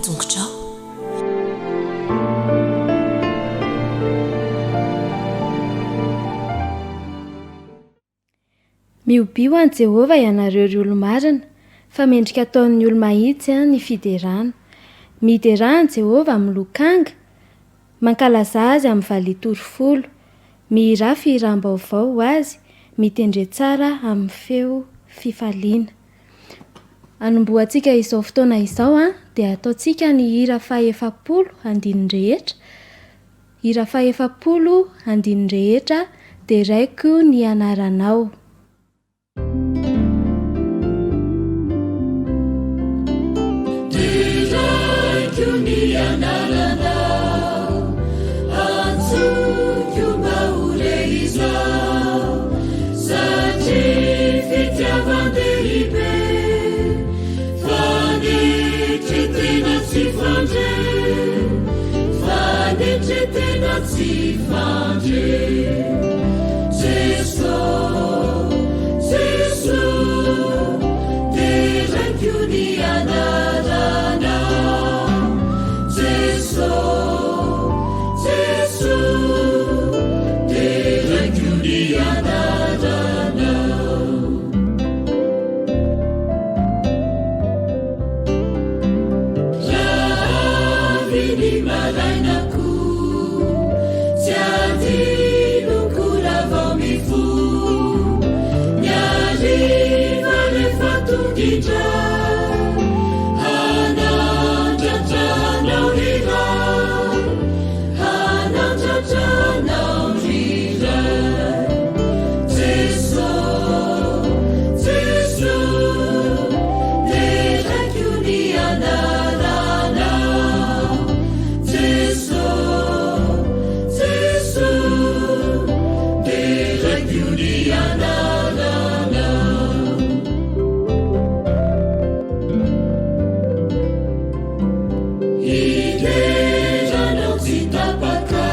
tongotrao. Mihobiha ho an'i Jehovah ianareo ry olo-marina, fa mendrika ataon'ny olo-mahitsy ny fiderana. Miderà an'i Jehovah amin'ny lokanga, mankalazà azy amin'ny valiha torofolo. Mihirà fihiram-baovao ho azy, mitendre tsara amin'ny feo fifaliana. Anombohantsika izao fotoana izao dia ataontsika ny hira fahefapolo andininy rehetra. Hira fahefapolo andininy rehetra Deraiko ny anaranao. Deraiko ny anaranao, antsoiko mba ho re izao, satria fitiavan-dehibe, Fanetren-tena tsy fandre, fanetren-tena tsy fandre. Jeso, Jeso, deraiko ny anaranao. Jeso, Jeso, deraiko ny anaranao. Raha avy ny maraina koa, tsy adinoko raha vao mifoha, ny hariva rehefa tonga indray, hanandratra anao ry Ray, hanandratra anao ry Ray. Jeso, Jeso, deraiko ny anaranao. Jeso, Jeso, deraiko ny anaranao. Hidera anao tsy tapaka,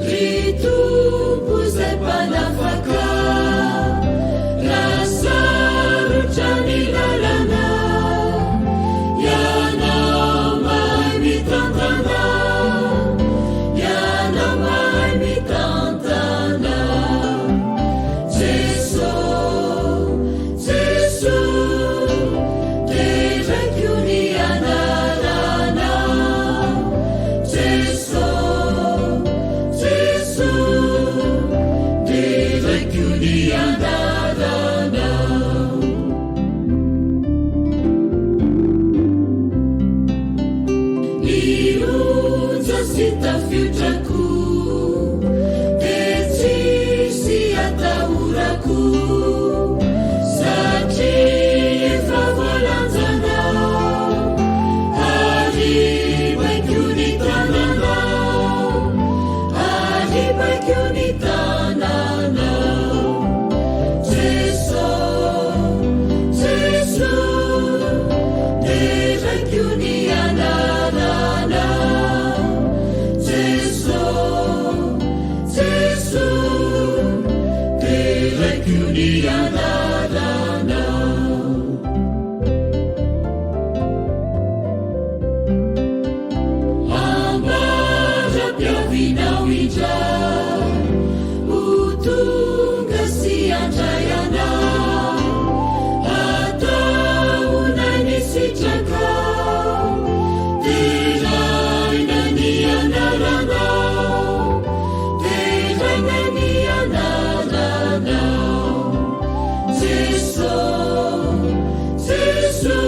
ry Tompo izay mpanafaka. Raha sarotra ny lalana, Ianao mahay mitantana, Ianao mahay mitantana. Jeso, Jeso, deraiko ny anaranao. Jeso, Jeso, deraiko ny anaranao. Ny onja sy tafiotra koa dia tsisy atahorako, satria efa voalanjanao ary baiko ny tananao, ary baiko ny tananao. Jeso, Jeso, deraiko ny anaranao. Jeso, Jeso, deraiko ny anaranao. Ambara-piavianao indray, ho tonga sy handray anao. Ataonay ny sitrakao, deraina ny anaranao, deraina ny anaranao. Jeso, Jeso,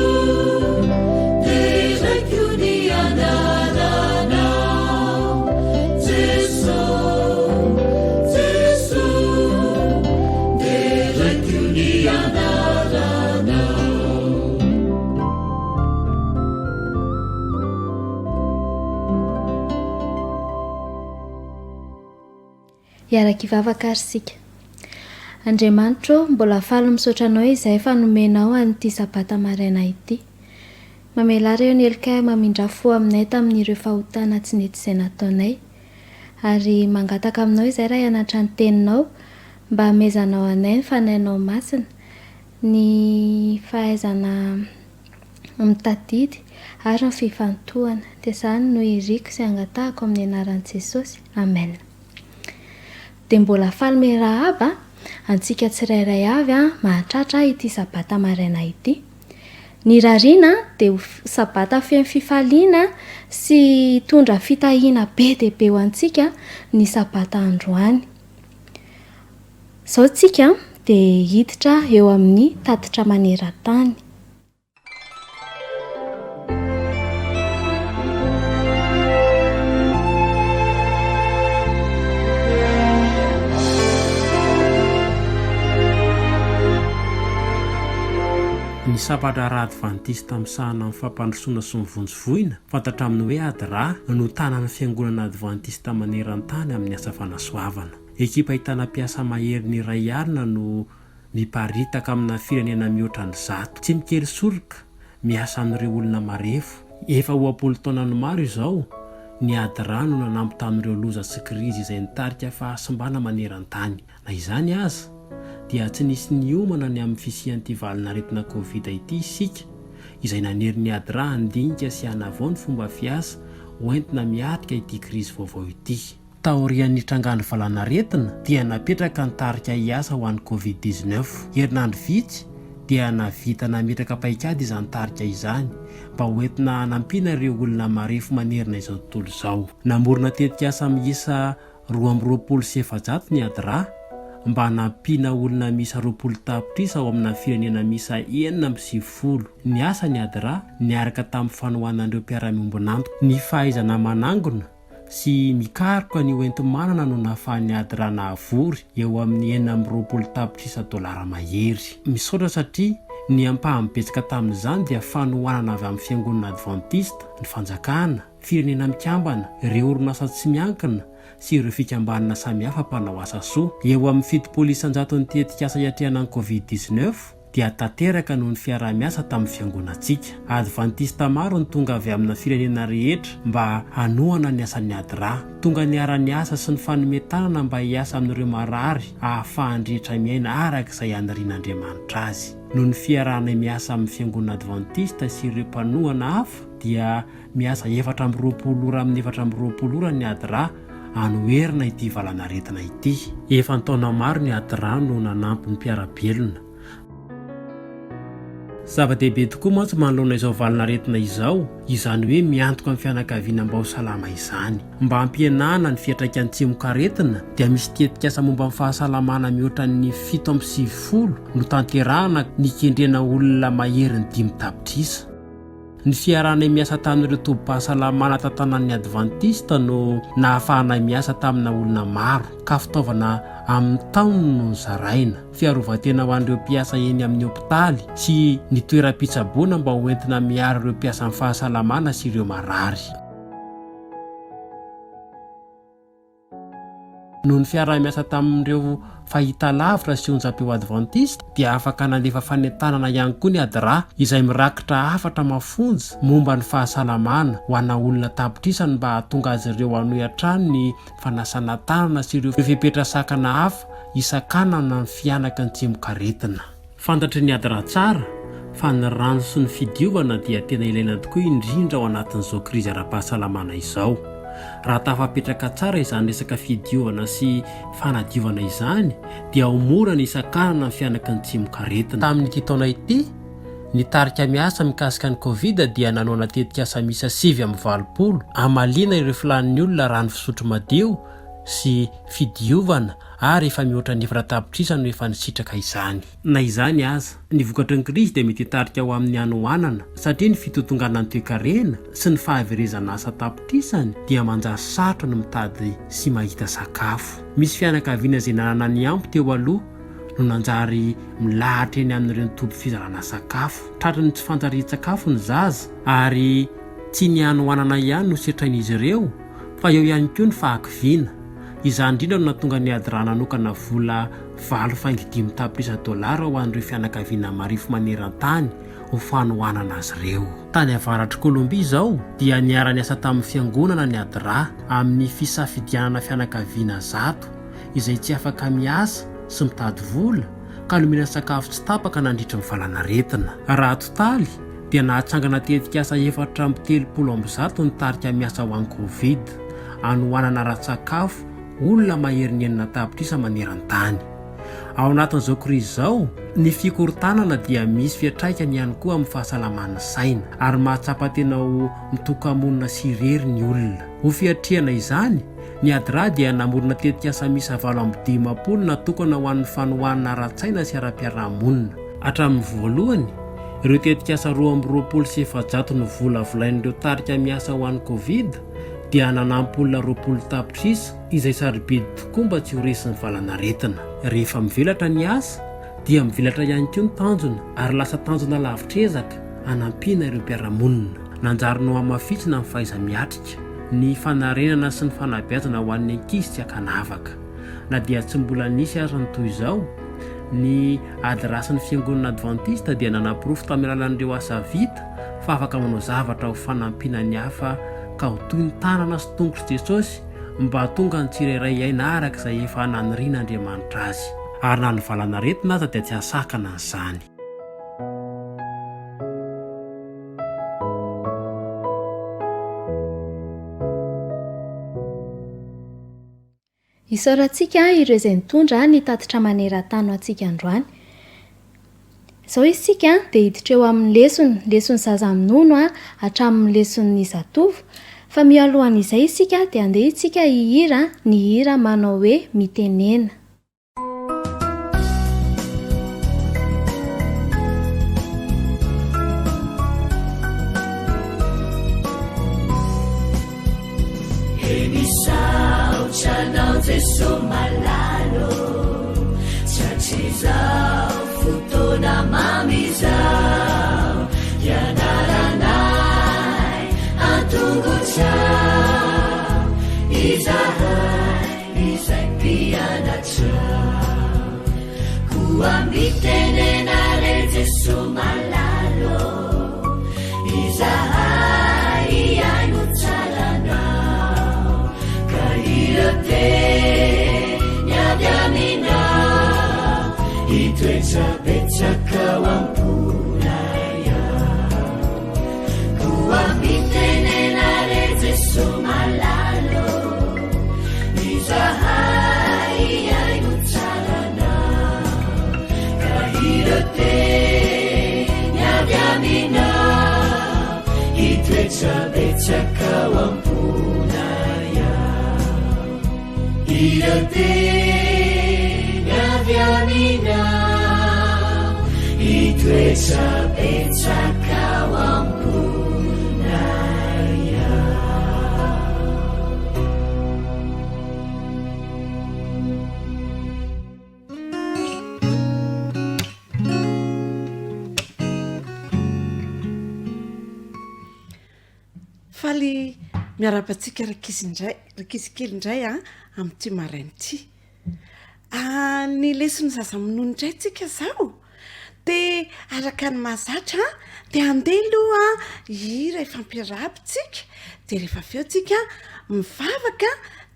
deraiko ny anaranao. Jeso, Jeso, deraiko ny anaranao. Hiara-kivavaka ary isika. Andriamanitra ô, mbola faly misaotra Anao izahay fa nomenao an'ity Sabata maraina ity. Mamelà ireo ny helokay ary mamindrà fo aminay tamin'ireo fahotana tsy nety izay nataonay. Ary mangataka Aminao izahay raha hianatra ny Teninao, mba hamezanao anay ny Fanahinao Masina, ny fahaizana. Mitadidy ary ny fifantohana. Dia izany no iriko sy angatahako amin'ny anaran'i Jesosy. Amen. Dia mbola faly miarahaba antsika tsirairay avy mahatratra ity sabata maraina ity. Ny irariana dia ho sabata feno fifaliana sy hitondra fitahiana be dia be ho antsika ny sabata androany. Izao tsika dia hiditra eo amin'ny tatitra maneran-tany. Ny sampan-draharaha advantista misahana ny fampandrosoana sy ny vonjy voina, fantatra amin'ny hoe ADRA, no tanan'ny fiangonana advantista maneran-tany amin'ny asa fanasoavana. Ekipa ahitana mpiasa maherin'ny 1000 no miparitaka amina firenena mihoatra ny zato. Tsy mikely soroka, miasa amin'ireo olona marefo. Efa ho am-polo taonany maro izao, ny ADRA no nanampy tamin'ireo loza sy krizy izay nitarika fahasimbana maneran-tany. Na izany aza, dia tsy nisy niomana ny amin'ny fisian'ity valin'aretina Covid ity isika, izay nanery ny ADRA handinika sy hanavao ny fomba fiasa hoentina miatrika ity krizy vaovao ity. Taorian'ny nitrangan'ny valanaretina dia napetraka ny tarika hiasa ho an'ny Covid 19. Herinandro vitsy dia nahavita nametraka paikady izany tarika izany mba hoentina hanampiana ireo olona marefo manerana izao tontolo izao. Namorona tetikasa miisa 422 ny ADRA mba hanampiana olona miisa 20 tapitrisa ao amina firenena miisa 96. Niasa ny ADRA niaraka tamin'ny fanohanan'ireo mpiara-miombon'antoka. Ny fahaizana manangona sy mikaroka ny hoenti-manana no nahafahan'ny ADRA nahavory eo amin'ny 26 tapitrisa dolara mahery. Misaotra satria ny ampahany betsaka tamin'izany dia fanohanana avy amin'ny Fiangonana Advantista, ny fanjakana, Firenena Mikambana, ireo orinasa tsy miankina sy ireo fikambanana samihafa mpanao asa soa. Eo amin'ny 70 isan-jaton'ny tetikasa hiatrehana ny Covid 19, dia tanteraka noho ny fiaraha-miasa tamin'ny fiangonantsika. Advantista maro no tonga avy amina firenena rehetra mba hanohana ny asan'ny ADRA. Tonga niara-niasa sy nifanome tanana mba hiasa amin'ireo marary ahafahan'ny rehetra miaina araka izay anirian'Andriamanitra azy. Noho ny fiarahanay miasa amin'ny fiangonana advantista sy ireo mpanohana hafa dia miasa 24 ora amin'ny 24 ora ny ADRA hanoherana ity valanaretina ity. Efa an-taona maro ny ADRA no nanampy ny mpiara-belona. Zava-dehibe tokoa mantsy manoloana izao valin'aretina izao, izany hoe miantoka ny fianakaviana mba ho salama izany. Mba hampihenana ny fiantraikan'ny tsimokaretina dia misy tetikasa momba ny fahasalamana mihoatra ny 97 notanterahana nikendrena olona maherin'ny dimy tapitrisa. Ny fiarahanay miasa tamin'ireo tobim-pahasalamana tantanan'ny Advantista no nahafahanay miasa tamina olona maro, ka fitaovana amin'ny taoniny no nozaraina, fiarovan-tena ho an'ireo mpiasa eny amin'ny hopitaly sy ny toeram-pitsaboana mba ho entina miaro ireo mpiasan'ny fahasalamana sy ireo marary. Noho ny fiaraha-miasa tamin'ireo fahitalavitra sy onjam-peo advantista dia afaka nandefa fanentanana ihany koa ny ADRA izay mirakitra hafatra mafonja momba ny fahasalamana ho ana olona tapitrisany mba hahatonga azy ireo hanohy hatrany ny fanasana tanana sy ireo fepetra sakana hafa hisakanana ny fihanaky ny tsimokaretina. Fantatry ny ADRA tsara fa ny rano sy ny fidiovana dia tena ilaina tokoa indrindra ao anatin'izao krizy ara-pahasalamana izao. Raha tafapetraka tsara izany resaka fidiovana sy fanadiovana izany dia ho mora ny hisakanana ny fihanaky ny tsimokaretina. Tamin'ity taona ity, ny tarika miasa mikasika ny Covid dia nanohana tetikasa miisa 89 hamaliana ireo filàn'ny olona rano fisotro madio sy fidiovana ary efa mihoatra ny efatra tapitrisa no efa nisitraka izany. Na izany aza, ny vokatry ny krizy dia mety hitarika ho amin'ny hanoanana, satria ny fitotonganan'ny toekarena sy ny fahaverezana asa an-tapitrisany dia manjary sarotra ny mitady sy mahita sakafo. Misy fianakaviana izay nanana ny ampy teo aloha no nanjary milahatra eny amin'ireny toby fizarana sakafo. Tratry ny tsy fanjarian-tsakafo ny zaza ary tsy ny hanoanana ihany no setrain'izy ireo fa eo ihany koa ny fahakiviana. Izany indrindra no nahatonga ny ADRA nanokana vola valo faingo dimy tapitrisa dolara ho an'ireo fianakaviana marefo maneran-tany ho fanohanana azy ireo. Tany avaratr'i Kolombia izao dia niara-niasa tamin'ny fiangonana ny ADRA amin'ny fisafidianana fianakaviana zato izay tsy afaka miasa sy mitady vola ka nomena sakafo tsy tapaka nandritry ny valanaretina. Raha atotaly dia. dia nahatsangana tetikasa 134 ny tarika miasa ho an'ny Covid, hanohanana ara-tsakafo olona maherin'ny enina tapitrisa maneran-tany. Ao anatin'izao krizy izao, ny fikorontanana dia misy fiantraikany ihany koa amin'ny fahasalaman'ny saina, ary mahatsapa tena ho mitoka-monina sy irery ny olona. Ho fiatrehana izany, ny ADRA dia namorona tetikasa miisa 58 natokana ho an'ny fanohanana ara-tsaina sy ara-piarahamonina. Hatramin'ny voalohany, ireo tetikasa 422 novolavolain'ireo tarika miasa ho an'ny Covid dia nanampy olona 20 tapitrisa izay sarobidy tokoa mba tsy ho resin'ny valanaretina. Rehefa mivelatra ny asa dia mivelatra ihany koa ny tanjona ary lasa tanjona lavitr'ezaka hanampiana ireo mpiara-monina. Nanjary nohamafisina ny fahaiza-miatrika, ny fanarenana sy ny fanabeazana ho an'ny ankizy tsy ankanavaka. Na dia tsy mbola nisy aza ny toy izao, ny adirasin'ny Fiangonana Advantista dia nanaporofo tamin'ny alalan'ireo asa vita fa afaka manao zavatra ho fanampiana ny hafa ka ho toy ny tanana sy tongotr'i Jesosy mba hahatonga ny tsirairay hiaina araka izay efa nanirian'Andriamanitra azy. Ary na ny valanaretina aza dia tsy hahasakana an'izany. Isaorantsika ireo izay nitondra ny tatitra maneran-tany ho antsika androany. Izao isika dia hiditra eo amin'ny lesona, leson'ny zaza minono hatramin'ny leson'ny zatovo. Fa mialohan'izay isika dia andeha isika hihira ny hira manao hoe Mitenena. Izay mpianatra Koa mitenena re Jesoa malala ô Izahay hihaino tsara Anao Ka ireo teny avy aminao Hitoetra betsaka ao am-ponay ao Koa mitenena re Jesoa malala ô Izahay hihaino tsara Anao Ka ireo teny avy aminao Hitoetra betsaka ao am-ponay ao Ireo teny avy aminao Hitoetra betsaka ao am-ponay ao. Faly miarahaba antsika rankizy indray, rankizy kely indray a, amin'ity maraina ity. Ah, ny leson'ny zaza minono indray tsika izao. Dia araka ny mahazatra dia andeha aloha hihira hifampiarahaba tsika, dia rehefa avy eo tsika mivavaka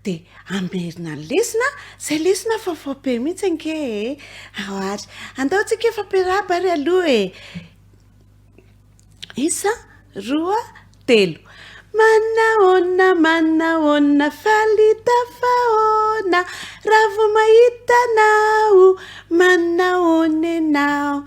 dia hamerina ny lesona, izay lesona vaovao be mihitsy ange e! Ao ary, andao tsika hifampiarahaba ary aloha e! Isa, roa, telo. Manahoana, manahoana, faly tafahoana, raha vao mahita anao, manahoana ianao.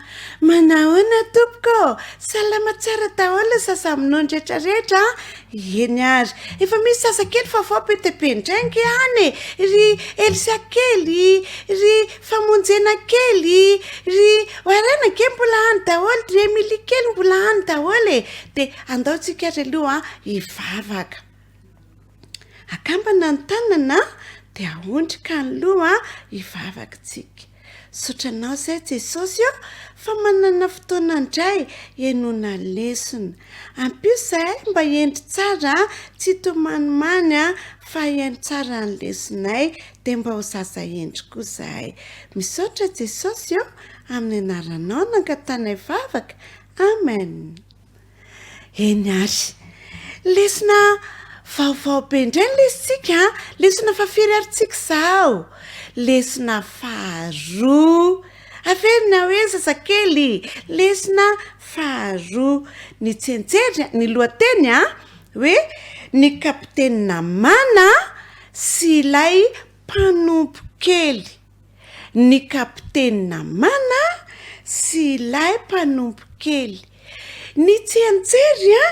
Manahoana tompoko ô, salama tsara daholo ny zaza minono rehetra rehetra an, eny ary, efa misy zazakely vaovao be dia be indray ange any e, ry Elsa kely, ry Famonjena kely, ry Warren ange mbola any daholo, ry Emilie kely mbola any daholo e! Dia andao tsika ary aloha hivavaka. Akambana ny tanana dia aondrika ny loha hivavaka tsika. Misaotra anao izay Jesosy ô fa manana fotoana indray henoina lesona. Ampio izahay mba hendry tsara tsy hitomanimany fa heno tsara ny lesonay dia mba ho zaza hendry koa izahay. Misaotra Jesosy ô, amin'ny anaranao no angatanay vavaka. Amen. Eny ary. Lesona vaovao be indray ny lesontsika an. Lesona fahafiry ary tsika izao? Lesona faharoa. Averina hoe zazakely, lesona faharoa. Ny tsianjery, ny lohateny a, hoe ny kapiteny Namana sy ilay mpanompo kely. Ny kapiteny Namana sy ilay mpanompo kely. Ny tsianjery a,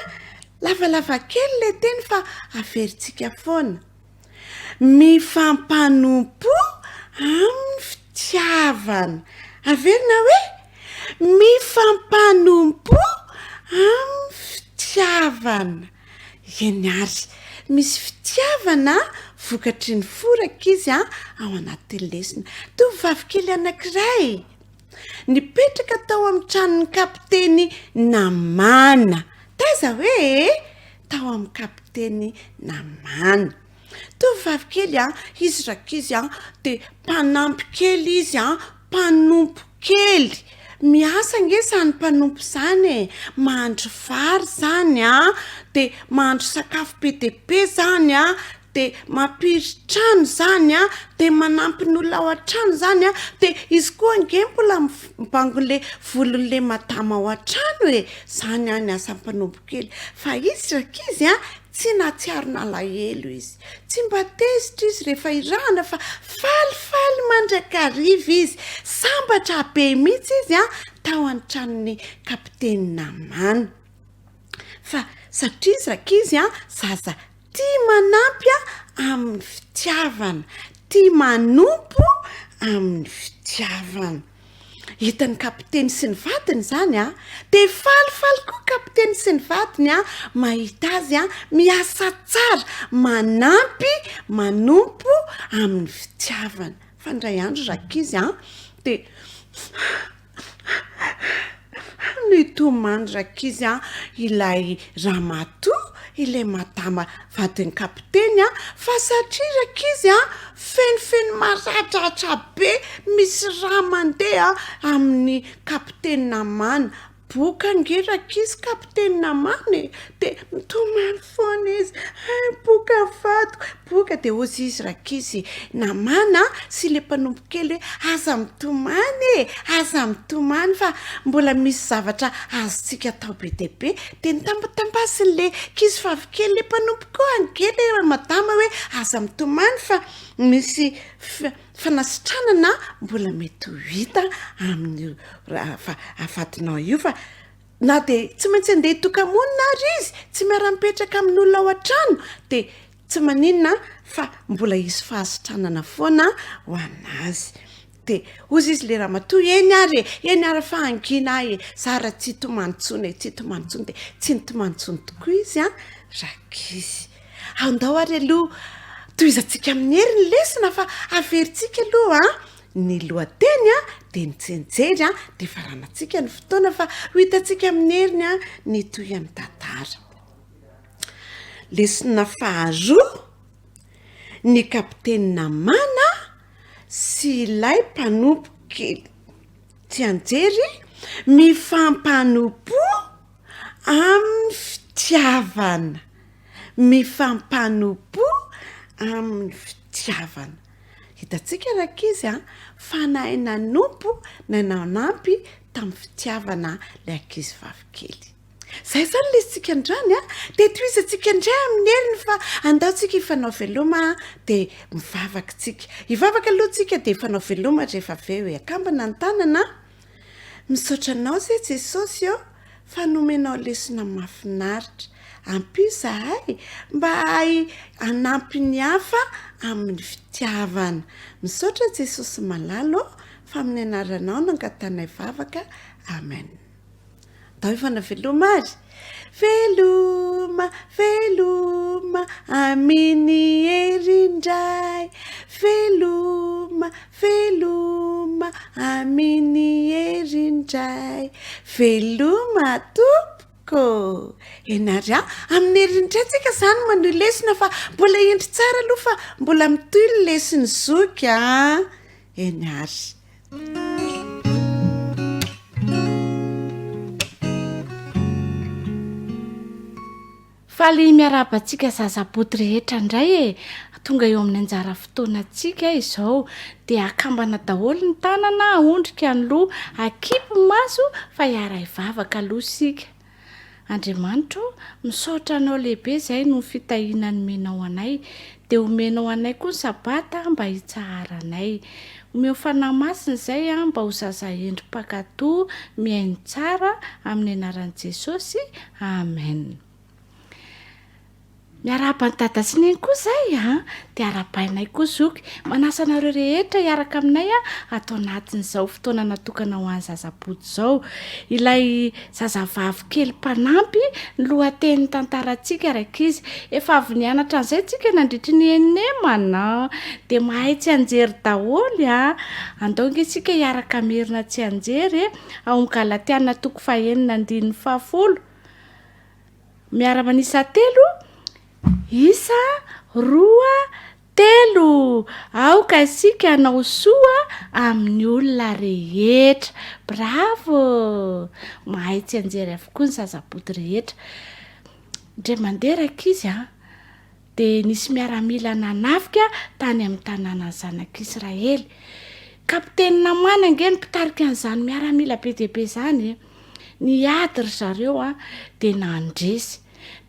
lavalava kely ilay teny fa averintsika foana. Mifampanompo amin'ny fitiavana. Averina hoe, mifampanompo amin'ny fitiavana. Eny ary, misy fitiavana vokatry ny fo rankizy ao anatin'ny lesona. Tovovavy kely anankiray nipetraka tao amin'ny tranon'ny kapiteny Namana. Taiza hoe e? Tao amin'ny kapiteny Namana. Tovovavy kely an, izy rankizy an, dia mpanampy kely izy an, mpanompo kely. Miasa ange izany mpanompo izany e, mahandro vary izany an, dia mahandro sakafo be dia be izany an, dia mampiry trano izany an, dia manampy ny olona ao an-trano izany an, dia izy koa ange mbola mibango an'ilay volon'ilay madama ao an-trano e, izany an ny asan'ny mpanompo kely. Fa izy rankizy an, Tsy nahatsiaro nalahelo izy. Tsy mba tezitra izy rehefa irahana fa falifaly mandrakariva izy. Sambatra be mihitsy izy tao an-tranon'ny kapiteny Namana. Fa satria izy rankizy zaza tia manampy amin'ny fitiavana, tia manompo amin'ny fitiavana. Hitan'ny kapiteny sy ny vadiny izany an, dia falifaly koa kapiteny sy ny vadiny an, mahita azy an, miasa tsara, manampy, manompo amin'ny fitiavana. Fa indray andro rankizy an, dia nitomany rankizy an, ilay ramatoa, ilay madama vadin'ny kapiteny an, fa satria rankizy an, Fenofeno maradratra be misy rà mandeha amin'ny kapiteny Namana. Boka ange rankizy kapiteny Namana e! Dia mitomany foana izy, hay boka vadiko, boka. Dia hozy izy rankizy Namana sy ilay mpanompo kely hoe aza mitomany e! Aza mitomany fa mbola misy zavatra azontsika atao be dia be. Dia nitambatambasin'ilay ankizy vavy kely ilay mpanompo koa ange ilay madama hoe aza mitomany fa misy fanasitranana mbola mety ho hita amin'io vadinao io fa na dia tsy maintsy andeha hitoka-monina ary izy, tsy miara-mipetraka amin'olona ao an-trano dia tsy maninona fa mbola hisy fahasitranana foana ho an'azy. Dia hozy izy le ramatoa, eny ary e, eny ary fa hangina aho e, za raha tsy hitomany intsony e, tsy hitomany intsony, dia tsy nitomany intsony tokoa izy an, rankizy. Andao ary aloha tohizantsika amin'ny hery ny lesona fa averintsika aloha an, ny lohateny an, dia ny tsianjery an, dia faranantsika ny fotoana fa ho hitantsika amin'ny heriny an, ny tohin'ny tantara. Lesona faharoa, ny kapiteny Namana sy ilay mpanompo kely. Tsianjery, Mifampanompo amin'ny fitiavana. Mifampanompo amin'ny fitiavana. Hitantsika rankizy a, fa nahay nanompo na nanampy tamin'ny fitiavana ilay ankizivavy kely. Zay zany le isika androany a, de tohizantsika indray amin'ny heriny fa andao tsika hifanao veloma de mivavaka tsika. Hivavaka aloha tsika de hifanao veloma rehefa avy eo e. Akambana ny tanana a. Misaotra anao ze Jesosy ô fa nomenao lesona mahafinaritra. Ampio izahay mba hahay hanampy ny hafa amin'ny fitiavana. Misaotra Jesosy malala ô fa amin'ny anaranao no angatanay vavaka. Amen. Ndao hifana veloma ary. Veloma, veloma, aminy hery indray. Veloma, veloma, aminy hery indray. Veloma tompoko. Eny ary a, amin'ny hery indray tsika izany manohy lesona fa mbola hendry tsara aloha fa mbola mitohy ny leson'ny zoky a. Eny ary. Faly miarahaba antsika zaza boto rehetra indray e! Tonga eo amin'ny anjara fotoanantsika izao. Dia akambana daholo ny tanana, ahondrika ny loha, akipy ny maso fa hiara-hivavaka aloha isika. Andriamanitra ô, misaotra Anao lehibe izahay noho ny fitahiana nomenao anay. Dia omenao anay koa ny Sabata mba hitsaharanay. Omeo Fanahy Masina izay mba ho zaza hendry mpankatò mihaino tsara, amin'ny anaran'i Jesosy, Amen. Miarahaba an'i Dada sy Neny koa izay a! Dia arahabainay koa Zoky. Manasa anareo rehetra hiaraka aminay ato anatin'izao fotoana natokana ho an'ny zazaboto izao. Ilay zazavavy kely mpanampy ny lohatenin'ny tantarantsika rankizy. Efa avy nianatra an'izay tsika nandritry ny enemana. Dia mahay tsianjery daholo a! Andao ange isika hiaraka hamerina tsianjery e! Ao amin'ny Galatiana toko fahenina andininy fahafolo. Miara-manisa telo, isa, roa, telo. Aoka isika hanao soa amin'ny olona rehetra. Bravo! Mahay tsianjery avokoa ny zazaboto rehetra. Indray mandeha rankizy a, dia nisy miaramila nanafika tany amin'ny tanànan'ny zanak'Israely. Kapiteny Namana ange no mpitarika an'izany miaramila be dia be izany e. Niady ry zareo dia nandresy.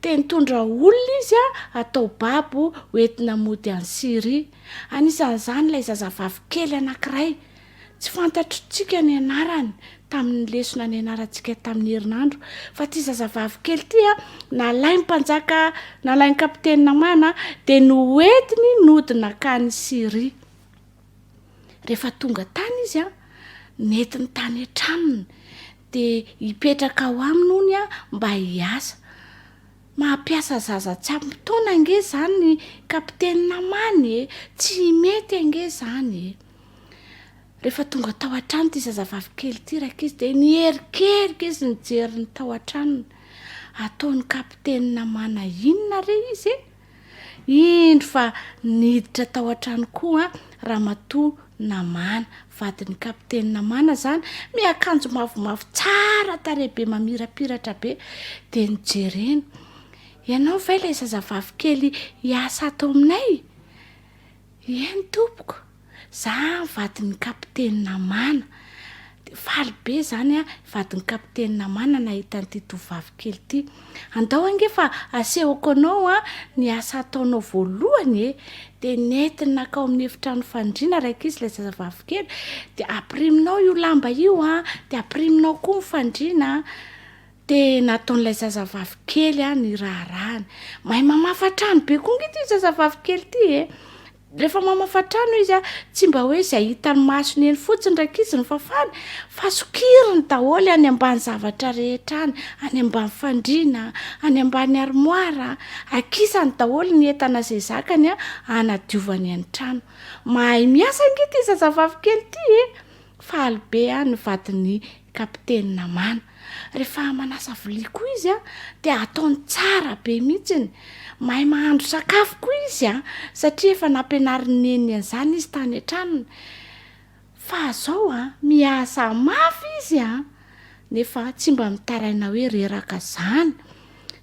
Dia nitondra olona izy hatao babo hoentina mody any Syria. Anisan'izany ilay zazavavy kely anankiray. Tsy fantatr'tsika ny anarany tamin'ny lesona nianarantsika tamin'ny herinandro. Fa ity zazavavy kely ity, nalain'ny mpanjaka, nalain'ny kapiteny Namana, dia noentiny nody nankany Syria. Rehefa tonga tany izy an, nentiny tany an-tranony, dia hipetraka ao aminy hono an, mba hiasa. Mampiasa zaza tsy ampy taona ange izany ny kapiteny namany e! Tsy mety ange izany e! Rehefa tonga tao an-trano ity zazavavy kely ity rankizy dia niherikerika izy nijery ny tao an-tranony. Ataon'ny kapiteny namana inona re izy e? Indro fa niditra tao an-trano koa Ramatoa Namana, vadin'ny Kapiteny Namana izany, miakanjo mavomavo tsara tarehy be mamirapiratra be, dia nojereny, Ianao ve ilay zazavavy kely hiasa ato aminay? Eny tompoko, za vadin'ny kapiteny Namana. Dia faly be izany an, vadin'ny kapiteny Namana nahita an'ity tovovavy kely ity. Andao ange fa asehoko anao an ny asa ataonao voalohany e. Dia nentiny nankao amin'ny efitrano fandriana rankizy ilay zazavavy kely. Dia ampiriminao io lamba io an, dia ampiriminao koa ny fandriana an. Dia nataon'ilay zazavavy kely ny raharahany. Mahay mamafa trano be koa ange ity zazavavy kely ity e! Rehefa mamafa trano izy, tsy mba hoe izay hitan'ny masony eny fotsiny rankizy no fafany, fa sokiriny daholo any ambany zavatra rehetra any, any ambany fandriana, any ambany armoire, akisany daholo ny entana izay zakany hanadiovany ny trano. Mahay miasa ange ity zazavavy kely ity e! Faly be ny vadin'ny kapiteny Namana. Rehefa manasa vilia koa izy dia ataony tsara be mihitsiny. Mahay mahandro sakafo koa izy satria efa nampianarin'i Neny an'izany izy tany an-tranony. Fa zao miasa mafy izy nefa tsy mba mitaraina hoe reraka izany.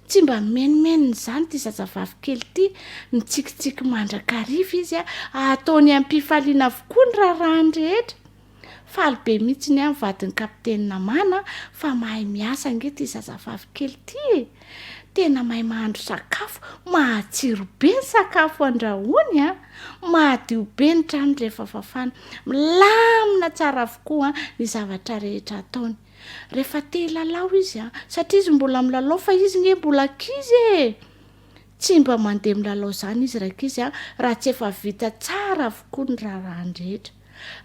Tsy mba mimenomenona izany ity zazavavy kely ity, mitsikitsiky mandrakariva izy, ataony am-pifaliana avokoa ny raharahany rehetra. Faly be mihitsy ny ahy ny vadin'ny kapiteny Namana fa mahay miasa ange ity zazavavy kely ity e! Tena mahay mahandro sakafo, matsiro be ny sakafo andrahoiny an! Madio be ny trano rehefa fafana, milamina tsara avokoa ny zavatra rehetra ataony. Rehefa te hilalao izy an, satria izy mbola milalao fa izy nge mbola ankizy e! Tsy mba mandeha milalao izany izy rankizy an, raha tsy efa vita tsara avokoa ny raharahany rehetra.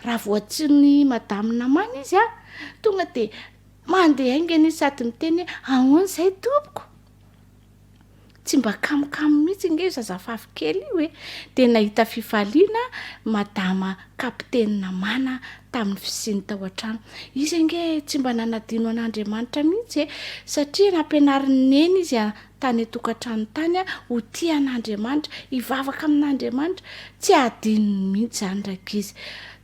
Raha voatsin'ny madame namana izy an, tonga dia mandeha haingana izy sady miteny hoe ahoana izay tompoko? Tsy mba kamokamo mihitsy ange io zazavavy kely io e! Dia nahita fifaliana madama kapiteny Namana tamin'ny fisiany tao an-trano. Izy ange tsy mba nanadino an'Andriamanitra mihitsy e! Satria nampianarin'i Neny izy tany an-tokantrano tany ho tia an'Andriamanitra, hivavaka amin'Andriamanitra. Tsy hadinony mihitsy izany rankizy.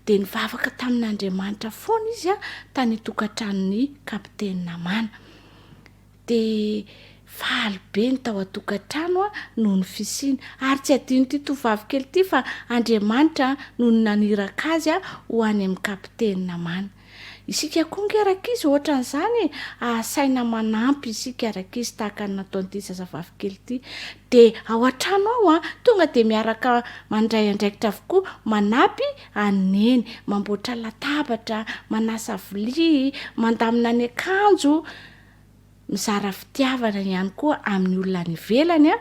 Dia nivavaka tamin'Andriamanitra foana izy tany an-tokantranon'ny kapiteny Namana. Dia. Faly be ny tao an-tokantrano noho ny fisiany, ary tsy adinon'ity tovovavy kely ity fa Andriamanitra no naniraka azy ho any amin'ny kapiteny Namana. Isika koa ange rankizy ohatran'izany e, asaina manampy isika rankizy tahaka ny nataon'ity zazavavy kely ity. Dia ao an-trano ao an, tonga dia miaraka mandray andraikitra avokoa, manampy an'i Neny, mamboatra latabatra, manasa vilia, mandamina ny akanjo. mizara fitiavana ihany koa amin'ny olona any ivelany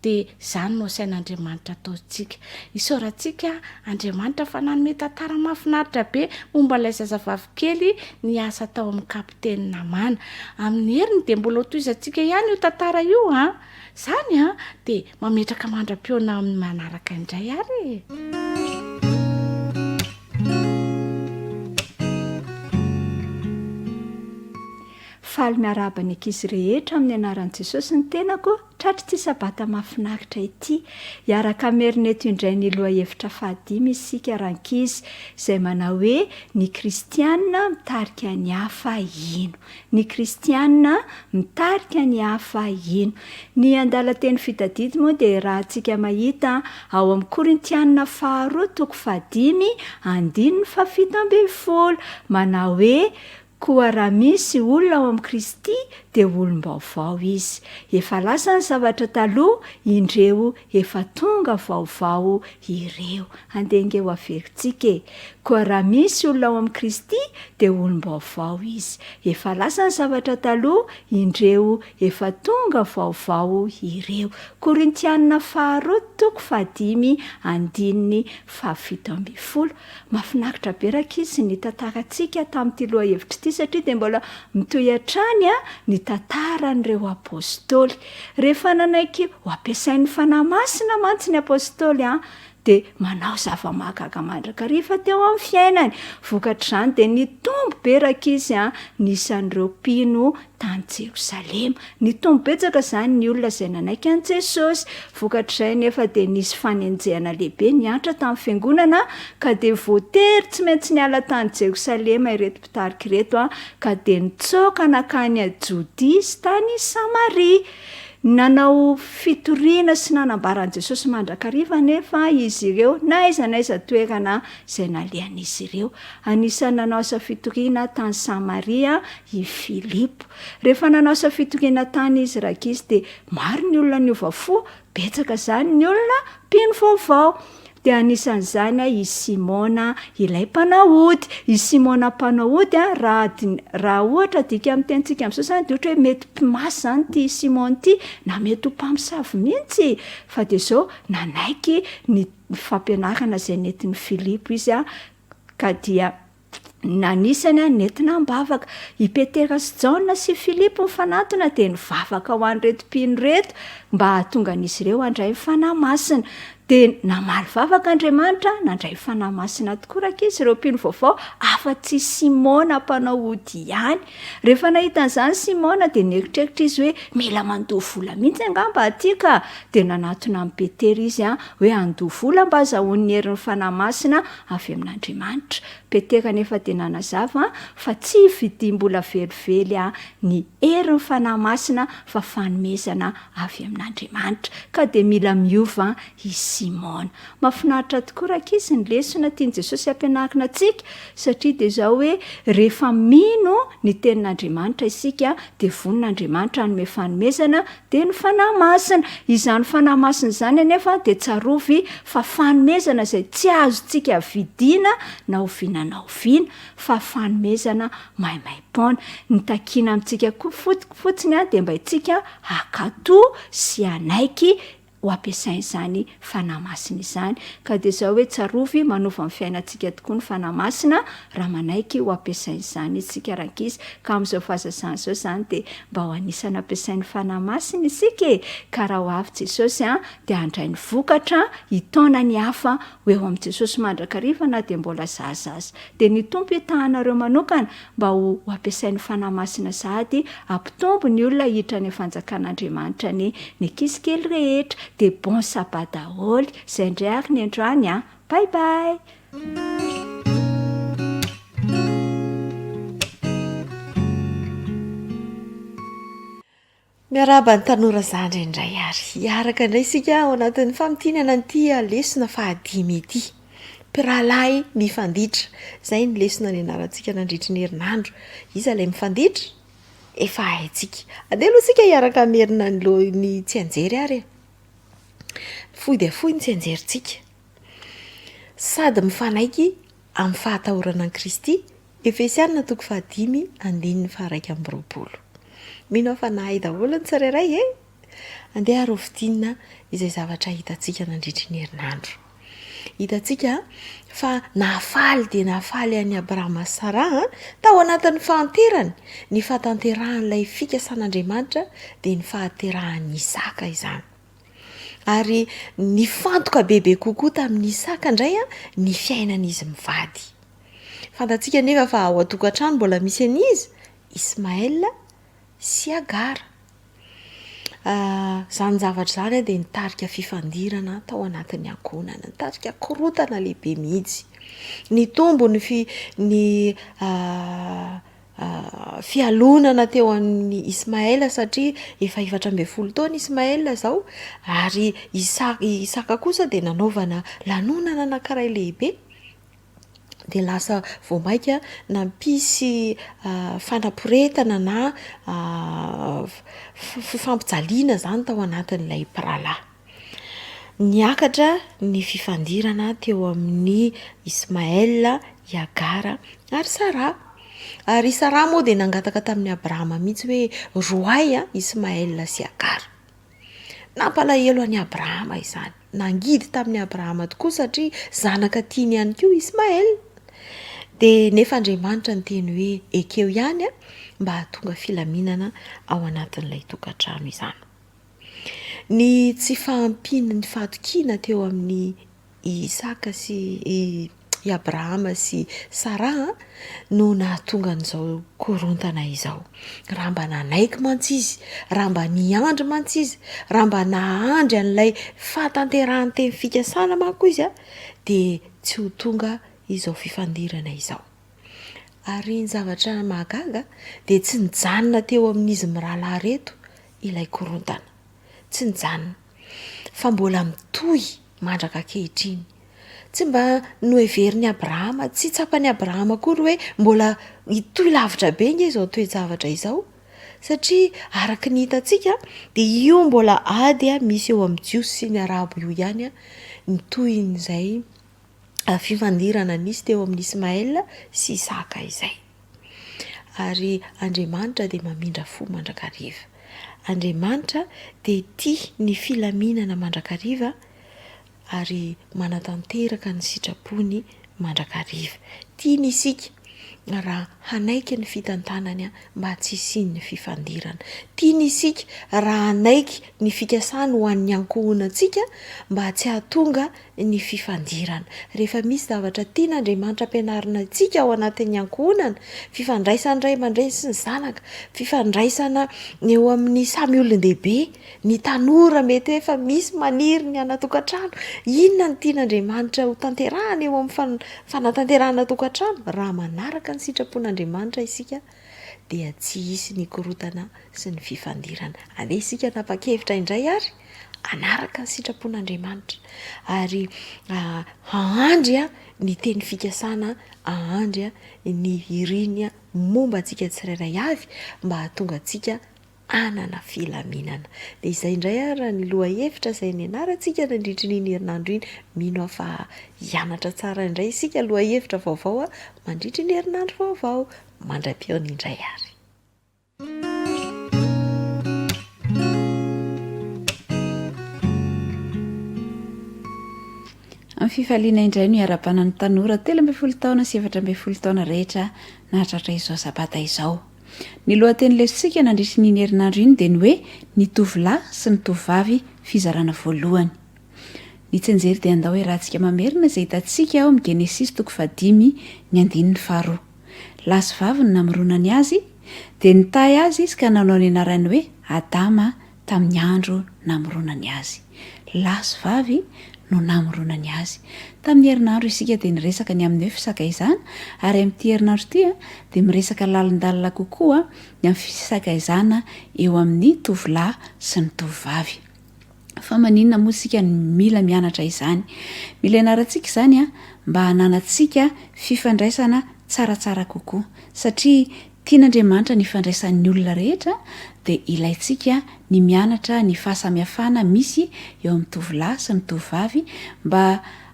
dia izany no asain'Andriamanitra ataontsika. Isaorantsika Andriamanitra fa nanome tantara mahafinaritra be momba ilay zazavavy kely niasa tao amin'ny kapiteny Namana. Amin'ny heriny dia mbola hotohizantsika ihany io tantara io an! Izany an! Dia mametraka mandra-pihaona amin'ny manaraka indray ary e! Faly miarahaba ny ankizy rehetra amin'ny anaran'i Jesosy ny tenako, tratr'ity sabata mahafinaritra ity. Hiaraka hamerina eto indray ny lohahevitra fahadimy isika rankizy, izay manao hoe Ny kristiana mitarika ny hafa hino. Ny kristiana mitarika ny hafa hino. Ny andalan-teny fitadidy moa dia rahantsika mahita ao amin'ny Korintiana faharoa toko fahadimy andininy fahafito ambinifolo, manao hoe Koa raha misy olona ao amin'i Kristy dia olom-baovao izy. Efa lasa ny zavatra taloha, indreo efa tonga vaovao ireo. Andeha ange ho averintsika e! Koa raha misy olona ao amin'i Kristy dia olom-baovao izy. Efa lasa ny zavatra taloha, indreo efa tonga vaovao ireo. Korintianina faharoa toko fahadimy andininy fahafito ambinifolo. Mahafinaritra be rankizy ny tantarantsika tamin'ity lohahevitra ity satria dia mbola mitohy hatrany ny tantaran'ireo apostoly. Rehefa nanaiky ho ampiasain'ny Fanahy Masina mantsy ny apostoly dia manao zava-mahagaga mandrakariva teo amin'ny fiainany. Vokatr'izany dia nitombo be rankizy ny isan'ireo mpino tany Jerosalema. Nitombo betsaka izany ny olona izay nanaiky an'i Jesosy. Vokatr'izay anefa dia nisy fanenjehana lehibe nihatra tamin'ny fiangonana ka dia voatery tsy maintsy niala tany Jerosalema ireto mpitarika ireto ka dia nitsoaka nankany Jodia sy tany Samaria. Nanao fitoriana sy nanambara an'i Jesosy mandrakariva anefa izy ireo na aiza na aiza toerana izay nalehan'izy ireo. Anisan'ny nanao asa fitoriana tany Samaria i Filipo. Rehefa nanao asa fitoriana tany izy rankizy dia maro ny olona niova fo, betsaka izany ny olona mpino vaovao. Dia anisan'izany i Simona ilay mpanao ody. I Simona mpanao ody raha raha ohatra adika amin'ny tenintsika amin'izao izany dia ohatra hoe mety mpimasy izany ity Simona ity na mety ho mpamosavy mihitsy. Fa dia izao nanaiky ny fampianarana izay nentin'i Filipo izy ka dia Nanisany nentina am-bavaka. I Petera sy Jaona sy Filipo nifanantona dia nivavaka ho an'ireto mpino ireto mba hahatonga an'izy ireo handray ny Fanahy Masina. Dia namaly vavaka Andriamanitra, nandray ny Fanahy Masina tokoa rankizy ireo mpino vaovao, afa-tsy i Simona mpanao ody ihany. Rehefa nahita an'izany Simona dia nieritreritra izy hoe mila mandoa vola mihitsy angamba aty ka! Dia nanatona an'i Petera izy hoe handoa vola mba hazahoany ny herin'ny Fanahy Masina avy amin'Andriamanitra. Petera anefa dia nanazava fa tsy vidim-bola velively ny herin'ny Fanahy Masina fa fanomezana avy amin'Andriamanitra. Ka dia mila miova i Simona. Mahafinaritra tokoa rankizy ny lesona tian'i Jesosy hampianarina antsika satria dia izao hoe rehefa mino ny tenin'Andriamanitra isika dia vonona Andriamanitra hanome fanomezana dia ny Fanahy Masina. Izany Fanahy Masina izany anefa dia tsarovy fa fanomezana izay tsy azontsika vidiana na oviana na oviana fa fanomezana maimaim-poana. Ny takiana amintsika koa fotsiny dia mba isika hankatò sy hanaiky ho ampiasaina izany Fanahy Masina izany. Ka dia izao hoe tsarovy manova ny fiainantsika tokoa ny Fanahy Masina raha manaiky ho ampiasaina izany isika rankizy. Ka amin'izao fahazazana izao izany dia mba ho anisan'ny ampiasain'ny Fanahy Masina isika e! Ka raha ho avy Jesosy an, dia handray ny vokatra, hitaona ny hafa ho eo amin'i Jesosy mandrakariva na dia mbola zaza aza. Dia ny Tompo hitahanareo manokana mba ho ampiasain'ny Fanahy Masina sahady hampitombo ny olona hiditra any fanjakan'Andriamanitra anie ny ankizy kely rehetra dia bon sabbat daholo izay indray ary ny androany an! Bye bye! Miarahaba ny tanora zandry indray ary hiaraka indray isika ao anatin'ny famintinana an'ity lesona fahadimy ity. Mpirahalahy mifanditra, izay ny lesona nianarantsika nandritry ny herinandro. Iza ilay mifanditra? Efa haintsika. Andeha aloha isika hiaraka hamerina ny lo- ny tsianjery ary e. Fohy dia fohy ny tsianjerintsika. Sady mifanaiky amin'ny fahatahorana an'i Kristy Efesiana toko fahadimy andininy faha-21. Mino aho fa nahay daholo ny tsirairay e! Andeha ary hofintinina izay zavatra hitantsika nandritry ny herinandro. Hitantsika fa nahafaly dia nahafaly an'i Abrahama sy Saraha tao anatin'ny fahanterany ny fahatanterahan'ilay fikasan'Andriamanitra dia ny fahaterahan'i Isaka izany. Ary nifantoka bebe kokoa tamin'i Isaka indray ny fiainan'izy mivady. Fantatsika anefa fa ao an-tokantrano mbola misy an'iza? Ismaël sy Agara. Izany zavatra izany dia nitarika fifandirana tao anatin'ny ankohonana, nitarika korontana lehibe mihitsy. Nitombo ny fi- ny fialonana teo amin'i Ismaël satria efa 14 taona Ismaël izao ary Isa- Isaka kosa dia nanaovana lanonana anankiray lehibe. dia lasa vao mainka nampisy fanaporetana na fifampijaliana izany tao anatin'ilay mpirahalahy. Niakatra ny fifandirana teo amin'i Ismaël, i Hagara ary Saraha. Ary i Saraha moa dia nangataka tamin'i Abrahama mihitsy hoe roahy Ismaël sy Hagara. Nampalahelo an'i Abrahama izany. Nangidy tamin'i Abrahama tokoa satria zanaka tiany ihany koa Ismaela. Dia nefa Andriamanitra niteny hoe ekeo ihany mba hahatonga filaminana ao anatin'ilay tokantrano izany. Ny tsy fahampian'ny fahatokiana teo amin'ny i Isaka sy i i Abrahama sy Saraha no nahatonga an'izao korontana izao. Raha mba nanaiky mantsy izy, raha mba niandry mantsy izy, raha mba nahandry an'ilay fahatanterahan'ny teny fikasana manko izy dia tsy ho tonga izao fifandirana izao. Ary ny zavatra mahagaga dia tsy nijanona teo amin'izy mirahalahy ireto ilay korontana. Tsy nijanona fa mbola mitohy mandraka ankehitriny. Tsy mba noheverin'i Abrahama, tsy tsapan'i Abrahama akory hoe mbola hitohy lavitra be ange izao toe-javatra izao, satria araka ny hitantsika dia io mbola ady misy eo amin'ny Jiosy sy ny Arabo io ihany ny tohin'izay fifandirana nisy teo amin'i Ismaël sy Isaka izay. Ary Andriamanitra dia mamindra fo mandrakariva. Andriamanitra dia tia ny filaminana mandrakariva ary manatanteraka ny sitrapony mandrakariva. Tiany isika raha hanaiky ny fitantanany mba tsy hisian'ny fifandirana. Tiany isika raha hanaiky ny fikasany ho an'ny ankohonantsika mba tsy hahatonga ny fifandirana. Rehefa misy zavatra tian'Andriamanitra ampianarina antsika ao anatin'ny ankohonana, fifandraisan'ny ray aman-dreny sy ny zanaka, fifandraisana eo amin'ny samy olon-dehibe, ny tanora mety hoe efa misy maniry ny hanan-tokantrano, inona no tian'Andriamanitra ho tanterahana eo amin'ny fanatanterahana tokantrano? Raha manaraka ny sitrapon'Andriamanitra isika dia tsy hisy ny korontana sy ny fifandirana. Andeha isika hanapa-kevitra indray ary hanaraka ny sitrapon'Andriamanitra ary hahandry ny teny fikasana, hahandry ny iriny momba antsika tsirairay avy mba hahatonga antsika hanana filaminana. Dia izay indray ary ny lohahevitra izay nianarantsika nandritry ny iny herinandro iny. Mino aho fa hianatra tsara indray isika lohahevitra vaovao mandritry ny herinandro vaovao. Mandra-pihaona indray ary. Amin'ny fifaliana indray no iarahabana ny tanora 13 taona sy 14 taona rehetra nahatratra izao sabata izao. Ny lohateny lesotsika nandritry ny iny herinandro iny dia ny hoe Ny tovolahy sy ny tovovavy fizarana voalohany. Ny tsianjery dia andao iarahantsika mamerina izay hitantsika ao amin'ny Genesisy toko fahadimy ny andininy faharoa. Lahy sy vavy no namoronany azy, dia nitahy azy izy ka nanao ny anarany hoe Adama tamin'ny andro namoronany azy. Lahy sy vavy. no namoronany azy. Tamin'ny herinandro isika dia niresaka ny amin'ny hoe fisakaizana ary amin'ity herinandro ity dia miresaka lalindalina kokoa ny amin'ny fisakaizana eo amin'ny tovolahy sy ny tovovavy. Fa maninona moa isika no mila mianatra izany? Mila ianarantsika izany mba hananantsika fifandraisana tsaratsara kokoa satria Tian'Andriamanitra ny hifandraisan'ny olona rehetra dia ilaintsika ny mianatra ny fahasamihafana misy eo amin'ny tovolahy sy ny tovovavy mba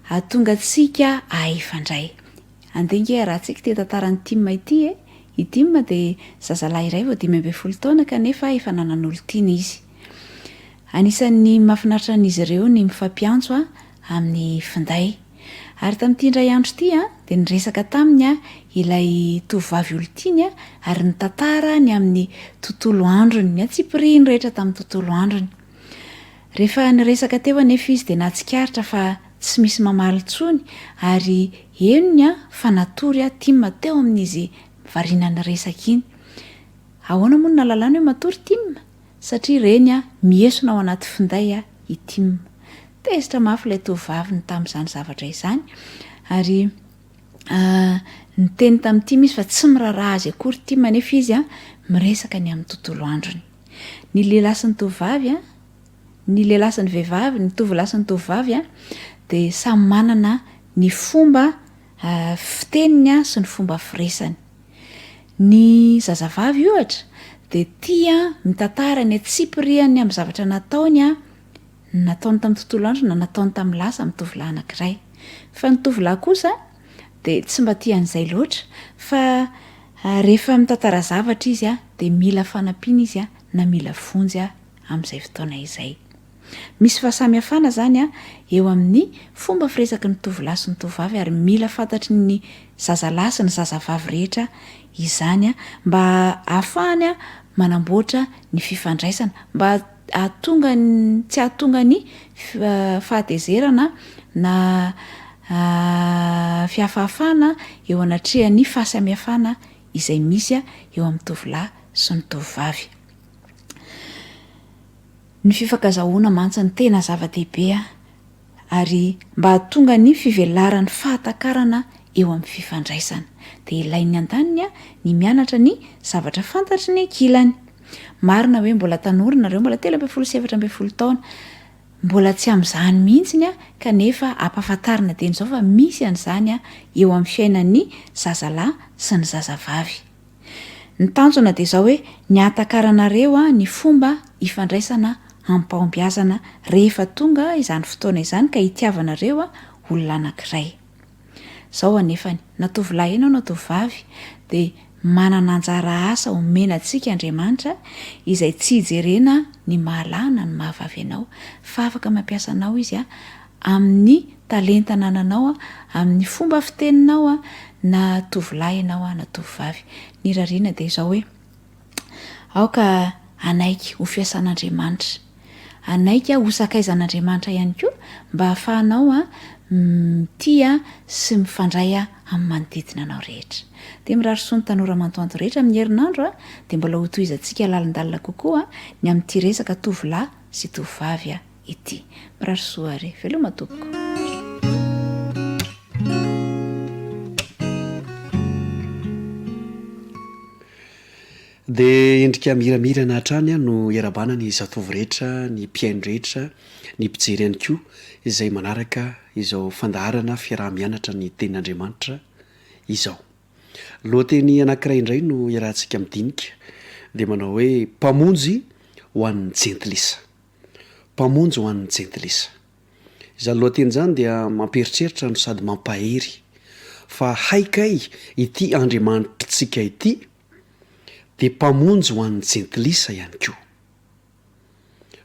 hahatonga antsika hahay hifandray. Andeha ange harahantsika ity tantaran'i Tim ity e! I Tim dia zazalahy iray vao 15 taona kanefa efa nanan'olon-tiana izy. Anisan'ny mahafinaritra an'izy ireo ny mifampiantso amin'ny finday. Ary tamin'ity indray andro ity dia niresaka taminy ilay tovovavy olon-tiany ary nitantara ny amin'ny tontolo androny, ny antsipiriany rehetra tamin'ny tontolo androny. Rehefa niresaka teo anefa izy dia nahatsikaritra fa tsy misy mamaly intsony ary henony fa natory Tim teo amin'izy variana niresaka iny. Ahoana moa no nahalalany hoe matory Tim? Satria reny miesona ao anaty finday i Tim. Tezitra mafy ilay tovovaviny tamin'izany zavatra izany ary niteny tamin'i Tim izy fa tsy miraharaha azy akory Tim nefa izy miresaka ny amin'ny tontolo androny. Ny lehilahy sy ny tovovavy, ny lehilahy sy ny vehivavy, ny tovolahy sy ny tovovavy dia samy manana ny fomba fiteniny sy ny fomba firesany. Ny zazavavy ohatra dia tia mitantara ny antsipiriany amin'ny zavatra nataony nataony tamin'ny tontolo andro na nataony tamin'ny lasa amin'ny tovolahy anankiray. Fa ny tovolahy kosa dia tsy mba tia an'izay loatra fa rehefa mitantara zavatra izy dia mila fanampiana izy na mila vonjy amin'izay fotoana izay. Misy fahasamihafana izany eo amin'ny fomba firesaky ny tovolahy sy ny tovovavy ary mila fantatry ny zazalahy sy ny zazavavy rehetra izany mba hahafahany manamboatra ny fifandraisana, mba hahatonga ny tsy hahatonga ny fahatezerana na fihafahafana eo anatrehan'ny fahasamihafana izay misy eo amin'ny tovolahy sy ny tovovavy. Ny fifankazahoana mantsy no tena zava-dehibe ary mba hahatonga ny fivelaran'ny fahatakarana eo amin'ny fifandraisana dia ilain'ny andaniny ny mianatra ny zavatra fantatry ny ankilany. Marina hoe mbola tanora nareo, mbola 13 sy 14 taona, mbola tsy amin'izany mihitsy kanefa ampahafantarina dieny izao fa misy an'izany eo amin'ny fiainan'ny zazalahy sy ny zazavavy. Ny tanjona dia izao hoe ny hahatakaranareo ny fomba ifandraisana amim-pahombiazana rehefa tonga izany fotoana izany ka hitiavanareo olona anankiray. Izao anefany, na tovolahy ianao na tovovavy dia manana anjara asa omena antsika Andriamanitra izay tsy hijerena ny maha lahy na ny maha vavy anao fa afaka mampiasa anao Izy amin'ny talenta anananao, amin'ny fomba fiteninao, na tovolahy ianao na tovovavy. Ny irariana dia izao hoe, aoka hanaiky ho fiasan'Andriamanitra, hanaiky ho sakaizan'Andriamanitra ihany koa mba hahafahanao mitia sy mifandray amin'ny manodidina anao rehetra. Dia mirary soa ny tanora mantoanto rehetra amin'ny herinandro dia mbola hotohizantsika lalindalina kokoa ny amin'ity resaka tovolahy sy tovovavy ity. Mirary soa ary. Veloma tompoko. Dia endrika miramirana hatrany no iarahabana ny zatovo rehetra, ny mpihaino rehetra, ny mpijery ihany koa izay manaraka izao fandaharana fiaraha-mianatra ny tenin'Andriamanitra izao. Lohateny anankiray indray no iarahantsika midinika dia manao hoe Mpamonjy ho an'ny jentilisa. Mpamonjy ho an'ny jentilisa. Izany lohateny izany dia mampieritreritra no sady mampahery fa hay kay ity Andriamanitritsika ity dia Mpamonjy ho an'ny jentilisa ihany koa.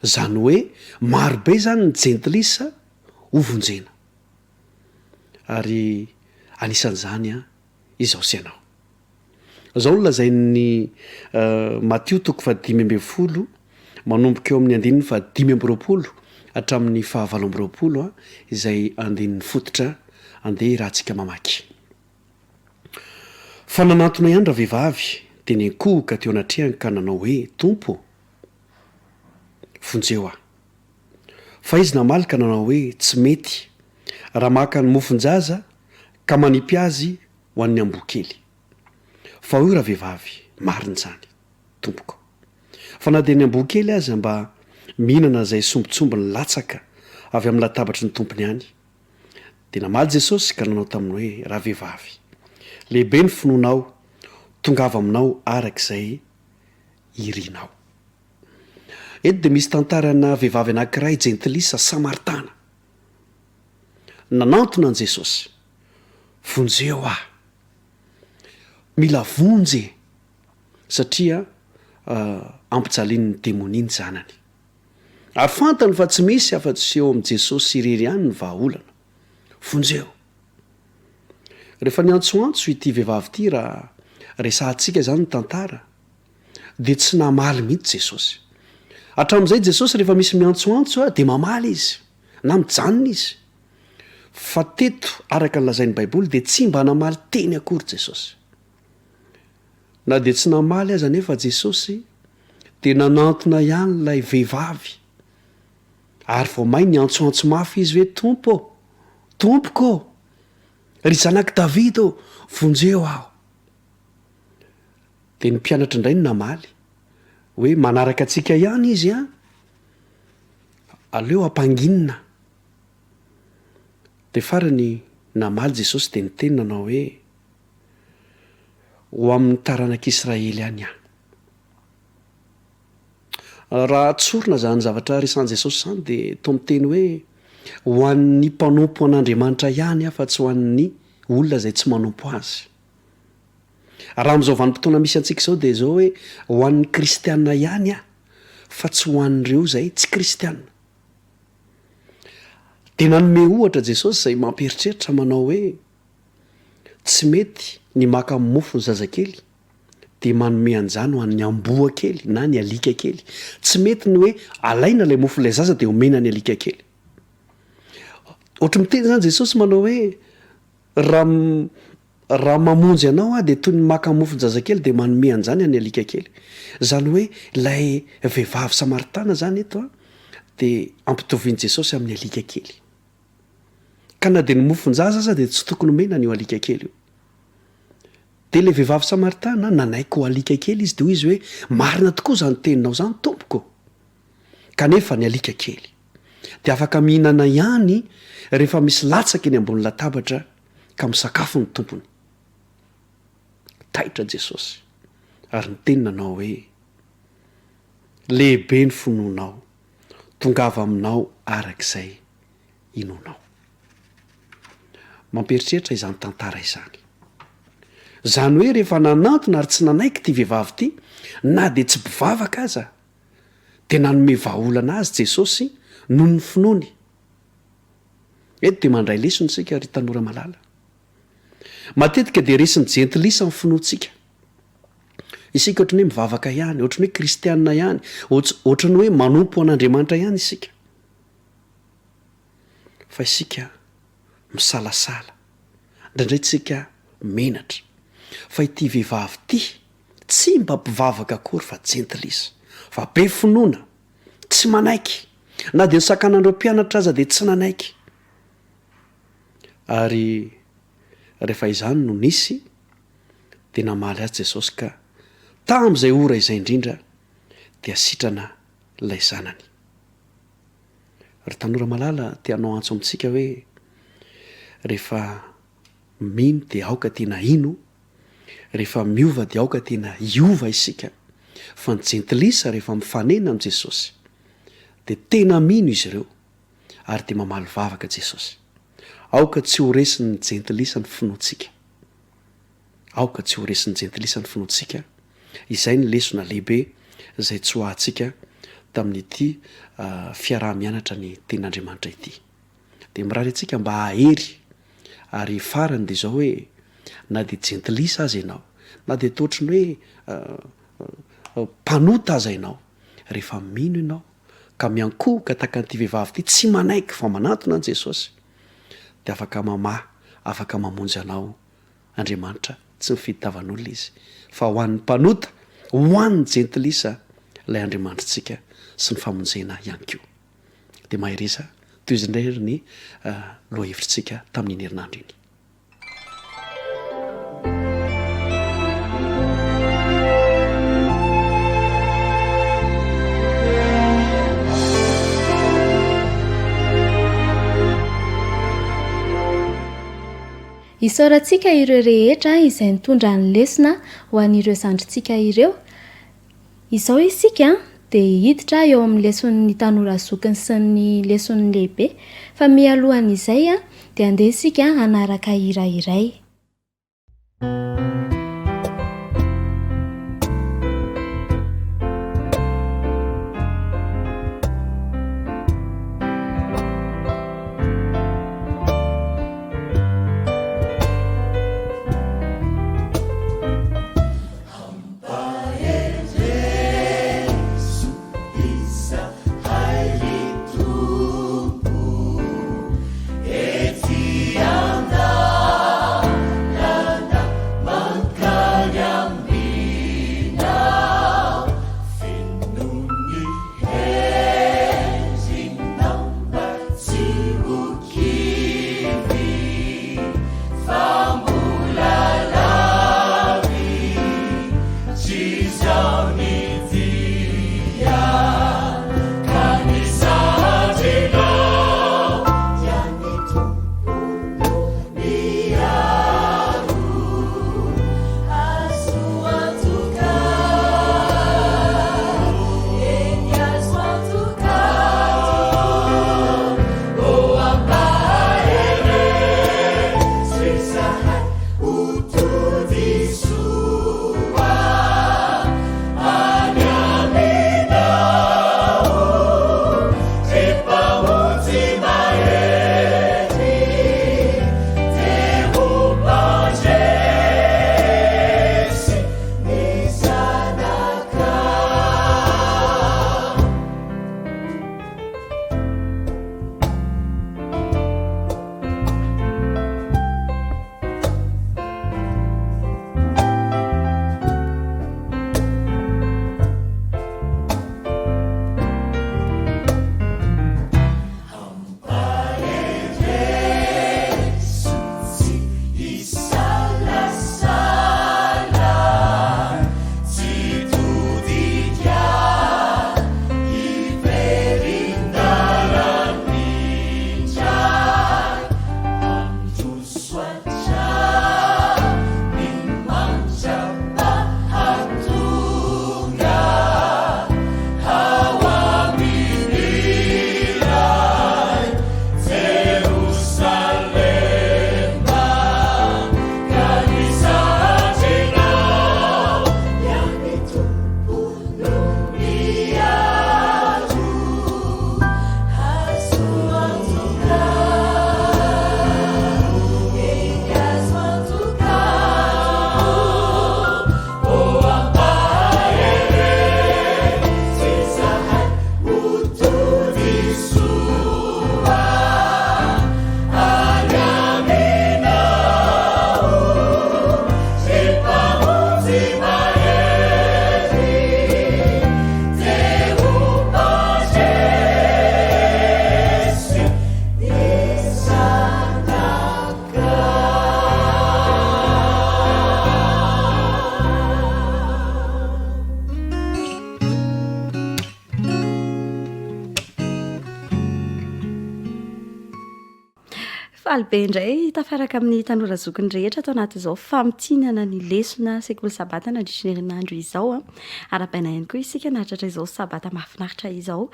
Izany hoe marobe izany ny jentilisa ho vonjena. Ary anisan'izany izaho sy ianao. Izao no lazain'ny Matio toko fahadimy ambin'ny folo, manomboka eo amin'ny andininy fahadimy amby roapolo hatramin'ny fahavalo amby roapolo, izay andininy fototra andeha irahantsika mamaky. Fa nanantona ihany ravehivavy, dia niankohoka teo anatrehany ka nanao hoe, Tompo ô, vonjeo aho. Fa izy namaly ka nanao hoe, Tsy mety, raha maka ny mofon-jaza ka manipy azy ho an'ny amboa kely. Fa hoy ravehivavy, Marina izany, tompoko. Fa na dia ny amboa kely aza mba mihinana izay sombintsombiny latsaka avy amin'ny latabatry ny tompony ihany. Dia namaly Jesosy ka nanao taminy hoe, Ravehivavy, lehibe ny finoanao, tongava aminao araka izay irinao. Eto dia misy tantarana vehivavy anankiray jentilisa samaritana. Nanantona an'i Jesosy, Vonjeo aho. Mila vonjy e! Satria ampijalian'ny demonia ny zanany. Ary fantany fa tsy misy afa-tsy eo amin'i Jesosy irery ihany ny vahaolana. Vonjeo! Rehefa niantsoantso ity vehivavy ity raha resahantsika izany ny tantara dia tsy namaly mihitsy Jesosy. Hatramin'izay Jesosy rehefa misy miantsoantso dia mamaly izy na mijanona izy. Fa teto araka ny lazain'ny Baiboly dia tsy mba namaly teny akory Jesosy. Na dia tsy namaly aza anefa Jesosy dia nanantona ihany ilay vehivavy ary vao may niantsoantso mafy izy hoe Tompo ô! Tompoko ô! Ry zanak'i Davida ô! Vonjeo aho! Dia ny mpianatra indray no namaly hoe manaraka antsika ihany izy an! Aleo ampanginina. Dia farany namaly Jesosy dia niteny nanao hoe ho amin'ny taranak'Israely ihany aho. Raha tsorina izany zavatra resahin'i Jesosy izany dia toa miteny hoe ho an'ny mpanompo an'Andriamanitra ihany aho fa tsy ho an'ny olona izay tsy manompo azy. Raha amin'izao vanim-potoana misy antsika izao dia izao hoe ho an'ny kristiana ihany aho fa tsy ho an'ireo izay tsy kristiana. Dia nanome ohatra Jesosy izay mampieritreritra manao hoe tsy mety ny maka mofo ny zazakely dia manome an'izany ho an'ny amboa kely na ny alika kely. Tsy mety ny hoe alaina ilay mofon'ilay zaza dia omena ny alika kely. Ohatry miteny izany Jesosy manao hoe raha raha mamonjy anao aho dia toy ny maka mofon-jazakely dia manome an'izany an'ny alika kely. Izany hoe ilay vehivavy samaritana izany eto an, dia ampitovian'i Jesosy amin'ny alika kely. Ka na dia ny mofon-jaza aza dia tsy tokony omena an'io alika kely io. Dia ilay vehivavy samaritana nanaiky ho alika kely izy dia hoy izy hoe, Marina tokoa izany teninao izany, tompoko. Kanefa ny alika kely dia afaka mihinana ihany rehefa misy latsaka eny ambony latabatra ka misakafo ny tompony. Taitra Jesosy ary niteny nanao hoe, Lehibe ny finoanao, tongava aminao araka izay inoanao. Mampieritreritra izany tantara izany. Izany hoe rehefa nanantona ary tsy nanaiky ity vehivavy ity, na dia tsy mpivavaka aza, dia nanome vahaolana azy Jesosy noho ny finoany. Eto dia mandray lesona isika ry tanora malala. Matetika dia resin'ny jentilisa ny finoantsika. Isika ohatran'ny hoe mivavaka ihany, ohatran'ny hoe kristiana ihany, ohatran'ny hoe manompo an'Andriamanitra ihany isika. Fa isika misalasala, indraindray tsika menatra. Fa ity vehivavy ity tsy mba mpivavaka akory fa jentilisa, fa be finoana, tsy manaiky, na dia nosakanan'ireo mpianatra aza dia tsy nanaiky. Ary rehefa izany no nisy dia namaly azy Jesosy ka tamin'izay ora izay indrindra dia sitrana ilay zanany. Ry tanora malala te hanao antso amintsika hoe rehefa mino dia aoka tena hino, rehefa miova dia aoka tena hiova isika fa ny jentilisa rehefa mifanena amin'i Jesosy dia tena mino izy ireo ary dia mamaly vavaka Jesosy. Aoka tsy ho resin'ny jentilisa ny finoantsika. Aoka tsy ho resin'ny jentilisa ny finoantsika, izay ny lesona lehibe izay tsoahantsika tamin'ity fiaraha-mianatra ny Tenin'Andriamanitra ity. Dia mirary antsika mba hahery, ary farany dia izao hoe, na dia jentilisa aza ianao, na dia toa ohatry ny hoe mpanota aza ianao, rehefa mino ianao ka miankohoka tahaka an'ity vehivavy ity, tsy manaiky fa manantona an'i Jesosy, dia afaka mamaha, afaka mamonjy anao Andriamanitra, tsy mifidy tavan'olona Izy, fa ho an'ny mpanota, ho an'ny jentilisa ilay Andriamanitritsika sy ny famonjena ihany koa. Dia mahereza tohizo indray ary ny lohahevitritsika tamin'iny herinandro iny. Isaorantsika ireo rehetra izay nitondra ny lesona ho an'ireo zandrintsika ireo. Izao isika dia hiditra eo amin'ny leson'ny tanora zokiny sy ny leson'ny lehibe, fa mialohan'izay dia andeha isika hanaraka hira iray. Ampaherezo izahay ry Tompo ety an-dalana mankany aminao, fenoy ny herinao mba tsy ho kivy. Fa mbola lavitr' izao ny dia, ka ny sandrinao dia ny Tompo no miaro. Azo antoka, eny azo antoka tokoa, ô ampaherezo izahay ho tody soa any aminao, ry Mpamonjy mahery, te ho mpandresy ny zanakao. Ampaherezo tsy hisalasala, tsy hitodika hiverin-dalana indray. Handroso hatrany mandra-pahatonga ao amin'ilay Jerosalema, ka ny sandrinao ihany Tompo no miaro. Azo antoka, eny azo antoka tokoa, ô ampaherezo izahay ho tody soa any aminao, ry Mpamonjy mahery, te ho mpandresy ny zanakao. Faly be indray tafaraka amin'ny tanora zokiny rehetra ato anatin'izao famintinana ny lesona sekoly sabata nandritry ny herinandro izao. Arahabaina ihany koa isika nahatratra izao sabata mahafinaritra izao.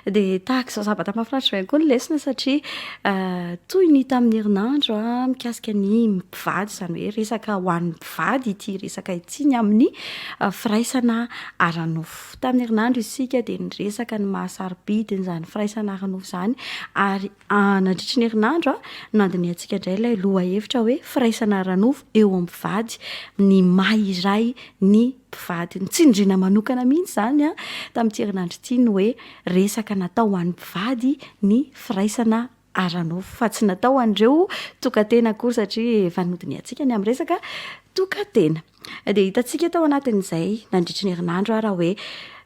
Dia tahaka izao sabata mahafinaritra izao ihany koa ny lesona satria toy ny tamin'ny herinandro mikasika ny mpivady, izany hoe resaka ho an'ny mpivady ity resaka ity ny amin'ny firaisana ara-nofo. Tamin'ny herinandro isika dia niresaka ny maha sarobidy izany firaisana ara-nofo izany ary nandritry ny herinandro no nandinihantsika indray ilay lohahevitra hoe firaisana ara-nofo eo amin'ny mpivady, ny maha iray ny mpivady. Nitsindriana manokana mihitsy izany tamin'ity herinandro ity ny hoe resaka natao ho an'ny mpivady ny firaisana ara-nofo fa tsy natao ho an'ireo tokan-tena akory satria efa nodinihantsika ny amin'ny resaka tokan-tena. Dia hitantsika tao anatin'izay nandritry ny herinandro ara hoe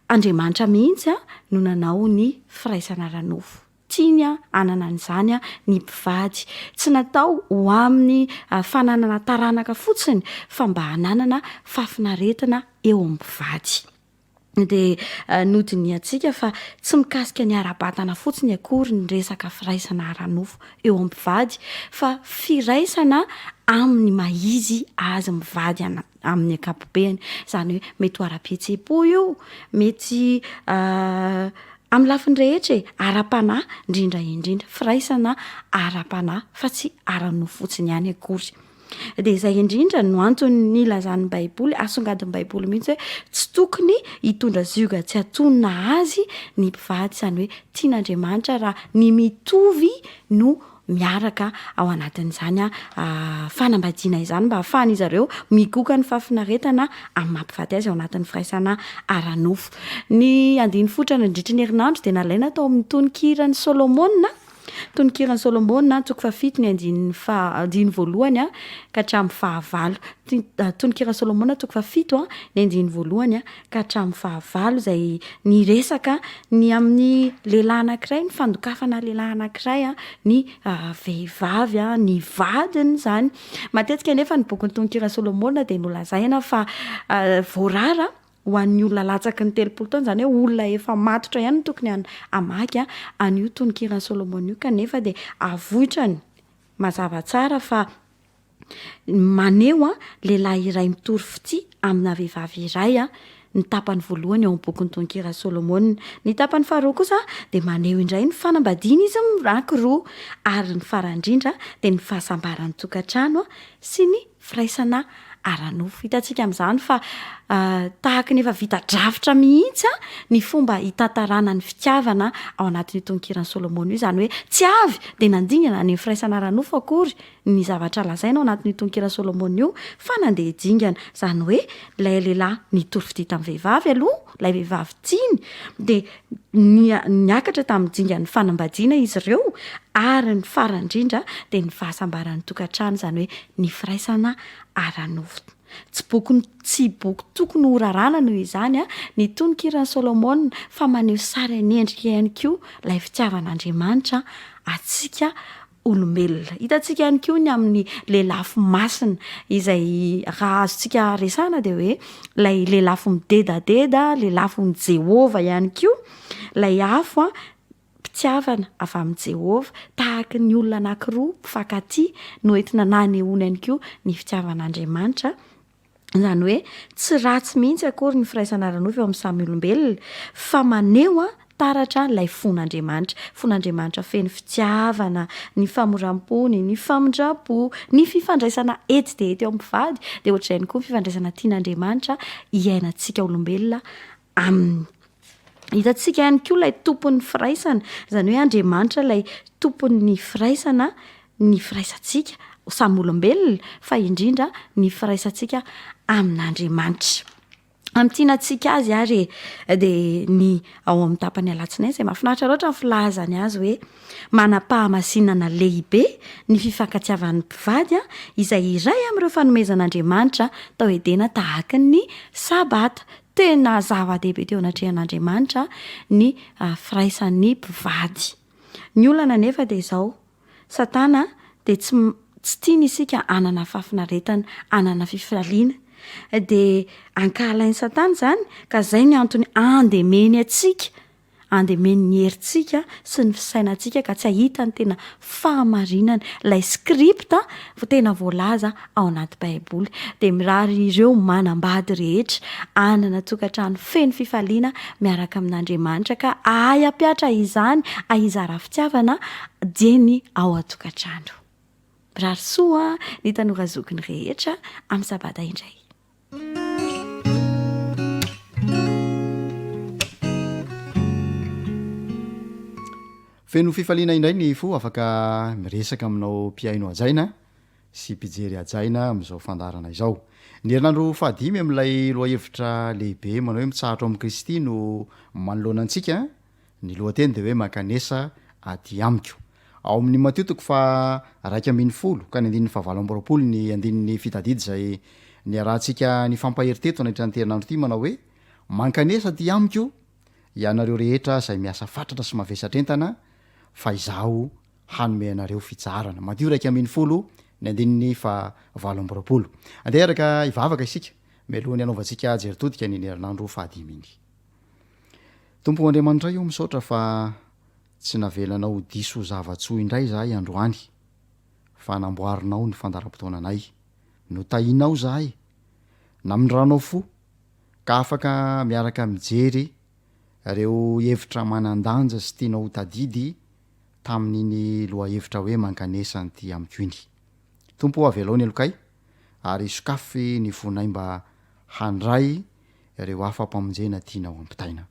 Andriamanitra mihitsy no nanao ny firaisana ara-nofo. Tiany hanana an'izany ny mpivady. Tsy natao ho amin'ny fananana taranaka fotsiny fa mba hananana fahafinaretana eo amin'ny mpivady. Dia nodinihantsika fa tsy mikasika ny ara-batana fotsiny akory ny resaka firaisana ara-nofo eo amin'ny mpivady fa firaisana amin'ny maha izy azy mivady amin'ny ankapobeny. Izany hoe mety ho ara-pihetseham-po io, mety amin'ny lafiny rehetra e, ara-panahy indrindra indrindra, firaisana ara-panahy fa tsy ara-nofo fotsiny ihany akory. Dia izay indrindra no antony nilazan'ny Baiboly, asongadin'ny Baiboly mihitsy hoe tsy tokony hitondra zioga tsy antonona azy ny mpivady, izany hoe tian'Andriamanitra raha ny mitovy no miaraka ao anatin'izany fanambadiana izany mba hahafahan'izy ireo migoka ny fahafinaretana amin'ny maha mpivady azy ao anatin'ny firaisana ara-nofo. Ny andininy fototra nandritry ny herinandro dia nalaina tao amin'ny Tononkiran'i Solomona, Tononkiran'i Solomona, toko fahafito ny andininy faha, andininy voalohany ka hatramin'ny fahavalo. Tononkiran'i Solomona, toko fahafito ny andininy voalohany ka hatramin'ny fahavalo izay niresaka ny amin'ny lehilahy anankiray, ny fandokafana lehilahy anankiray ny vehivavy, ny vadiny izany. Matetika anefa ny bokin'ny Tononkira Solomona dia nolazaina fa voarara ho an'ny olona latsaky ny 30 taona, izany hoe olona efa matotra ihany no tokony hamaky an'io Tononkiran'i Solomona io kanefa dia avoitrany mazava tsara fa Maneho lehilahy iray mitory fitia amina vehivavy iray ny tapany voalohany ao amin'ny bokin'ny Tononkira Solomona. Ny tapany faharoa kosa dia maneho indray ny fanambadian'izy anankiroa, ary ny farany indrindra dia ny fahasambaran'ny tokantrano sy ny firaisana ara-nofo. Hitantsika amin'izany fa tahaka ny efa vita drafitra mihitsy ny fomba hitantarana ny fitiavana ao anatin'io Tononkiran'i Solomona io, izany hoe tsy avy dia nandingana any amin'ny firaisana ara-nofo akory ny zavatra lazaina ao anatin'io tononkira Solomona io fa nandeha dingana, izany hoe ilay lehilahy nitory fitia tamin'ny vehivavy aloha, ilay vehivavy tiany, dia niakatra tamin'ny dingan'ny fanambadiana izy ireo ary ny farany indrindra dia ny fahasambaran'ny tokantrano, izany hoe ny firaisana ara-nofo. Tsy boky tsy boky tokony ho raràna noho izany ny tononkiran'i Solomona fa maneho sary an'endrika ihany koa ilay fitiavan'Andriamanitra antsika olombelona. Hitantsika ihany koa ny amin'ny lelafo masina izay raha azontsika resahana dia hoe ilay lelafo midedadeda, lelafon'i Jehovah ihany koa, ilay afo mpitiavana avy amin'i Jehovah, tahaka ny olona anankiroa mpifankatia no entina nanehoana ihany koa ny fitiavan'Andriamanitra. Izany hoe tsy ratsy mihitsy akory ny firaisana ara-nofo eo amin'ny samy olombelona fa maneho taratra ilay fon'Andriamanitra. Fon'Andriamanitra feno fitiavana, ny famoram-pony, ny famindram-po, ny fifandraisana ety dia ety eo amin'ny mpivady, dia ohatr'izay ihany koa ny fifandraisana tian'Andriamanitra hiainantsika olombelona aminy. Hitantsika ihany koa ilay tompon'ny firaisana, izany hoe Andriamanitra ilay tompon'ny firaisana, ny firaisantsika samy olombelona fa indrindra ny firaisantsika amin'Andriamanitra. Amintinantsika azy ary e, dia ny ao amin'ny tapany alatsinainy izay mahafinaritra loatra ny filazany azy hoe manam-pahamasinana lehibe ny fifankatiavan'ny mpivady izay iray amin'ireo fanomezan'Andriamanitra tao Edena tahaka ny Sabata. Tena zava-dehibe teo anatrehan'Andriamanitra ny firaisan'ny mpivady. Ny olana anefa dia izao, Satana dia tsy tsy tiany isika hanana fahafinaretana, hanana fifaliana. Dia ankahalain'i Satana izany ka izay ny antony andemeny antsika Andemeny ny herintsika sy ny fisainantsika ka tsy hahita ny tena fahamarinana, ilay script tena voalaza ao anaty baiboly. Dia mirary ireo manambady rehetra hanana tokantrano feno fifaliana miaraka amin'Andriamanitra ka hahay hampiatra izany, hizara fitiavana dieny ao an-tokantrano. Mirary soa ny tanora zokiny rehetra amin'ny sabata indray. Feno fifaliana indray ny fo afaka miresaka aminao mpihaino hajaina sy mpijery hajaina amin'izao fandaharana izao. Ny herinandro fahadimy amin'ilay lohahevitra lehibe manao hoe mitsahatra ao amin'i Kristy no manoloana antsika. Ny lohateny dia hoe Mankanesa aty amiko. Ao amin'ny Matio toko faha 11 ka ny andininy faha 28 ny andininy fitadidy izay niarahantsika nifampahery teto nandritra an'ity herinandro ity manao hoe Mankanesa aty amiko ianareo rehetra izay miasa fatratra sy mavesatra entana. fa Izaho hanome anareo fitsaharana. Matio 11, ny andininy faha 28. Andeha hiaraka hivavaka isika, mialohan'ny hanaovantsika jery todika an'iny herinandro fahadimy iny. Tompo Andriamanitray o, misaotra fa tsy navelanao ho diso zava-tsoa indray izahay androany, fa namboarinao ny fandaharam-potoananay. Notahianao izahay, namindranao fo, ka afaka miaraka mijery ireo hevitra manan-danja sy tianao ho tadidy tamin'iny lohahevitra hoe Mankanesa an'ity amiko iny. Tompo o avelao ny helokay ary sokafy ny fonay mba handray ireo hafa-pamonjena tianao hampitaina.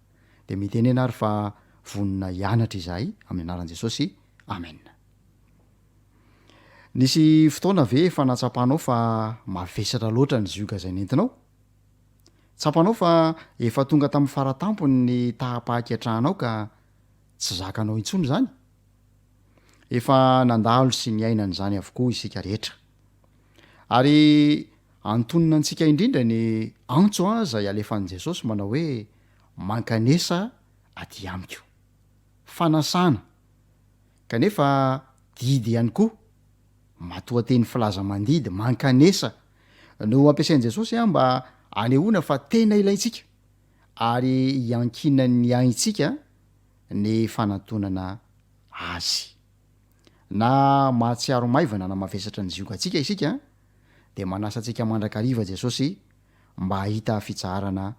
Dia mitenena ary fa vonona hianatra izahay amin'ny anaran'i Jesosy. Amen. Nisy fotoana ve efa nahatsapanao fa mavesatra loatra ny zioga izay nentinao? Tsapanao fa efa tonga tamin'ny faratampony ny taham-pahaketrahanao ka tsy zakanao intsony izany? Efa nandalo sy niaina an'izany avokoa isika rehetra. Ary antonona antsika indrindra ny antso izay alefan'i Jesosy manao hoe, Mankanesa aty amiko. Fanasana, kanefa didy ihany koa, matoanteny filaza mandidy, mankanesa, no ampiasain'i Jesosy mba hanehoana fa tena ilaintsika ary iankinan'ny aintsika ny fanantonana Azy. Na mahatsiaro maivana na mavesatra ny ziogantsika isika, dia manasa antsika mandrakariva Jesosy mba hahita fitsaharana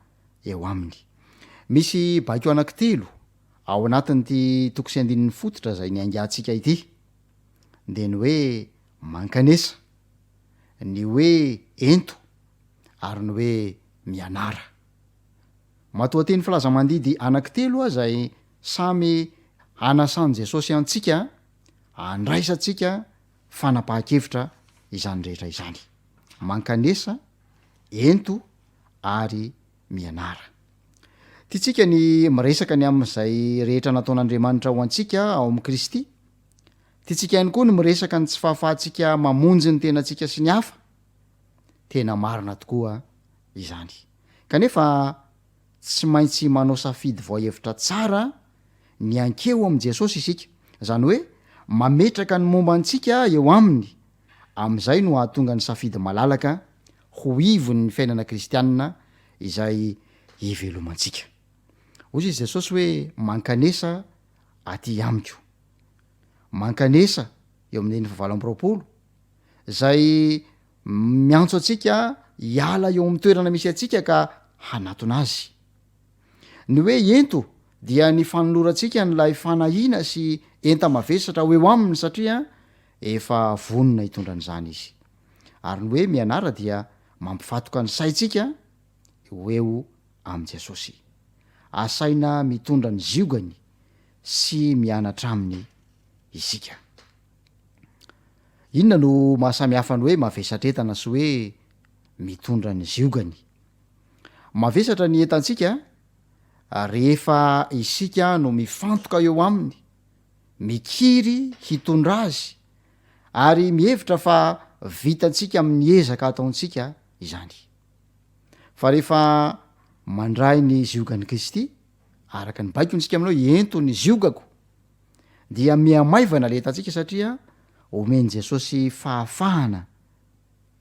eo Aminy. Misy baiko anankitelo ao anatin'ity toko sy andininy fototra izay niaingantsika ity, dia ny hoe mankanesa, ny hoe ento, ary ny hoe mianara. Matoanteny filaza mandidy anankitelo izay samy hanasan'i Jesosy antsika handraisantsika fanapahan-kevitra izany rehetra izany. Mankanesa, ento ary mianara. Tiantsika ny miresaka ny amin'izay rehetra nataon'Andriamanitra ho antsika ao amin'i Kristy. Tiantsika ihany koa ny miresaka ny tsy fahafahantsika mamonjy ny tenantsika sy ny hafa. Tena marina tokoa izany. Kanefa tsy maintsy manao safidy voahevitra tsara ny hankeo amin'i Jesosy isika, izany hoe mametraka ny momba antsika eo aminy, amin'izay no hahatonga ny safidy malalaka ho ivon'ny fiainana kristianina izay ivelomantsika. Hoy izy Jesosy hoe, Mankanesa aty amiko. Mankanesa, eo amin'ny andininy fahavalo amby 20, izay Miantso antsika hiala eo amin'ny toerana misy antsika ka hanatona Azy. Ny hoe ento dia ny fanolorantsika an'ilay fanahiana sy enta-mavesatra ho eo Aminy satria efa vonona hitondra an'izany Izy. Ary ny hoe mianara dia mampifatoka ny saintsika ho eo amin'i Jesosy. Asaina mitondra ny ziogany sy mianatra Aminy isika. Inona no maha samy hafa ny hoe mavesatra entana sy hoe mitondra ny ziogany? Mavesatra ny entantsika rehefa isika no mifantoka eo aminy, mikiry hitondra azy, ary mihevitra fa vitantsika amin'ny ezaka ataontsika izany. Fa rehefa mandray ny ziogan'i Kristy, araka ny baikony isika aminao, ento ny ziogako, dia mihamaivana le entantsika satria omen'i Jesosy fahafahana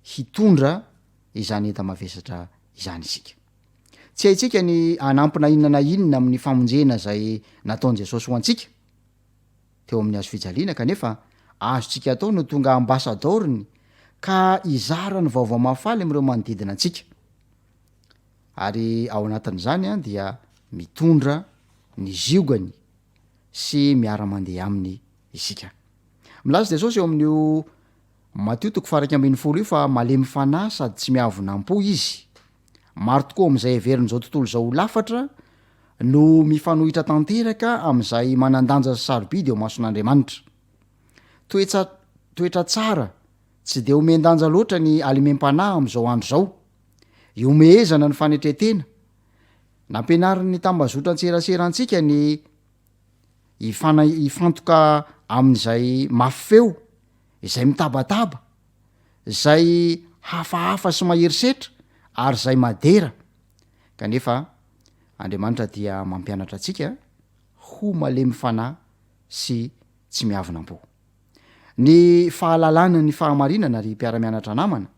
hitondra izany enta-mavesatra izany isika. Tsy haintsika ny hanampy na inona na inona amin'ny famonjena izay nataon'i Jesosy ho antsika teo amin'ny hazo fijaliana kanefa azontsika atao no tonga ambasadaoriny ka hizara ny vaovao mahafaly amin'ireo manodidina antsika. Ary ao anatin'izany dia mitondra ny ziogany sy miara-mandeha aminy isika. Milaza Jesosy eo amin'io Matio toko faha 11 io fa malemy fanahy sady tsy miavona am-po izy. Maro tokoa amin'izay heverin'izao tontolo izao ho lafatra no mifanohitra tanteraka amin'izay manan-danja sy sarobidy eo imason'Andriamanitra. Toetsa toetra tsara tsy dia omen-danja loatra ny halemem-panahy amin'izao andro izao. Ihomehezana ny fanetren-tena. Nampianarin'ny tambazotran-tserasera antsika ny hifana- hifantoka amin'izay mafy feo, izay mitabataba, izay hafahafa sy mahery setra ary izay madera. Kanefa Andriamanitra dia mampianatra antsika ho malemy fanahy sy. tsy miavona am-po. Ny fahalalana ny fahamarinana ry mpiara-mianatra namana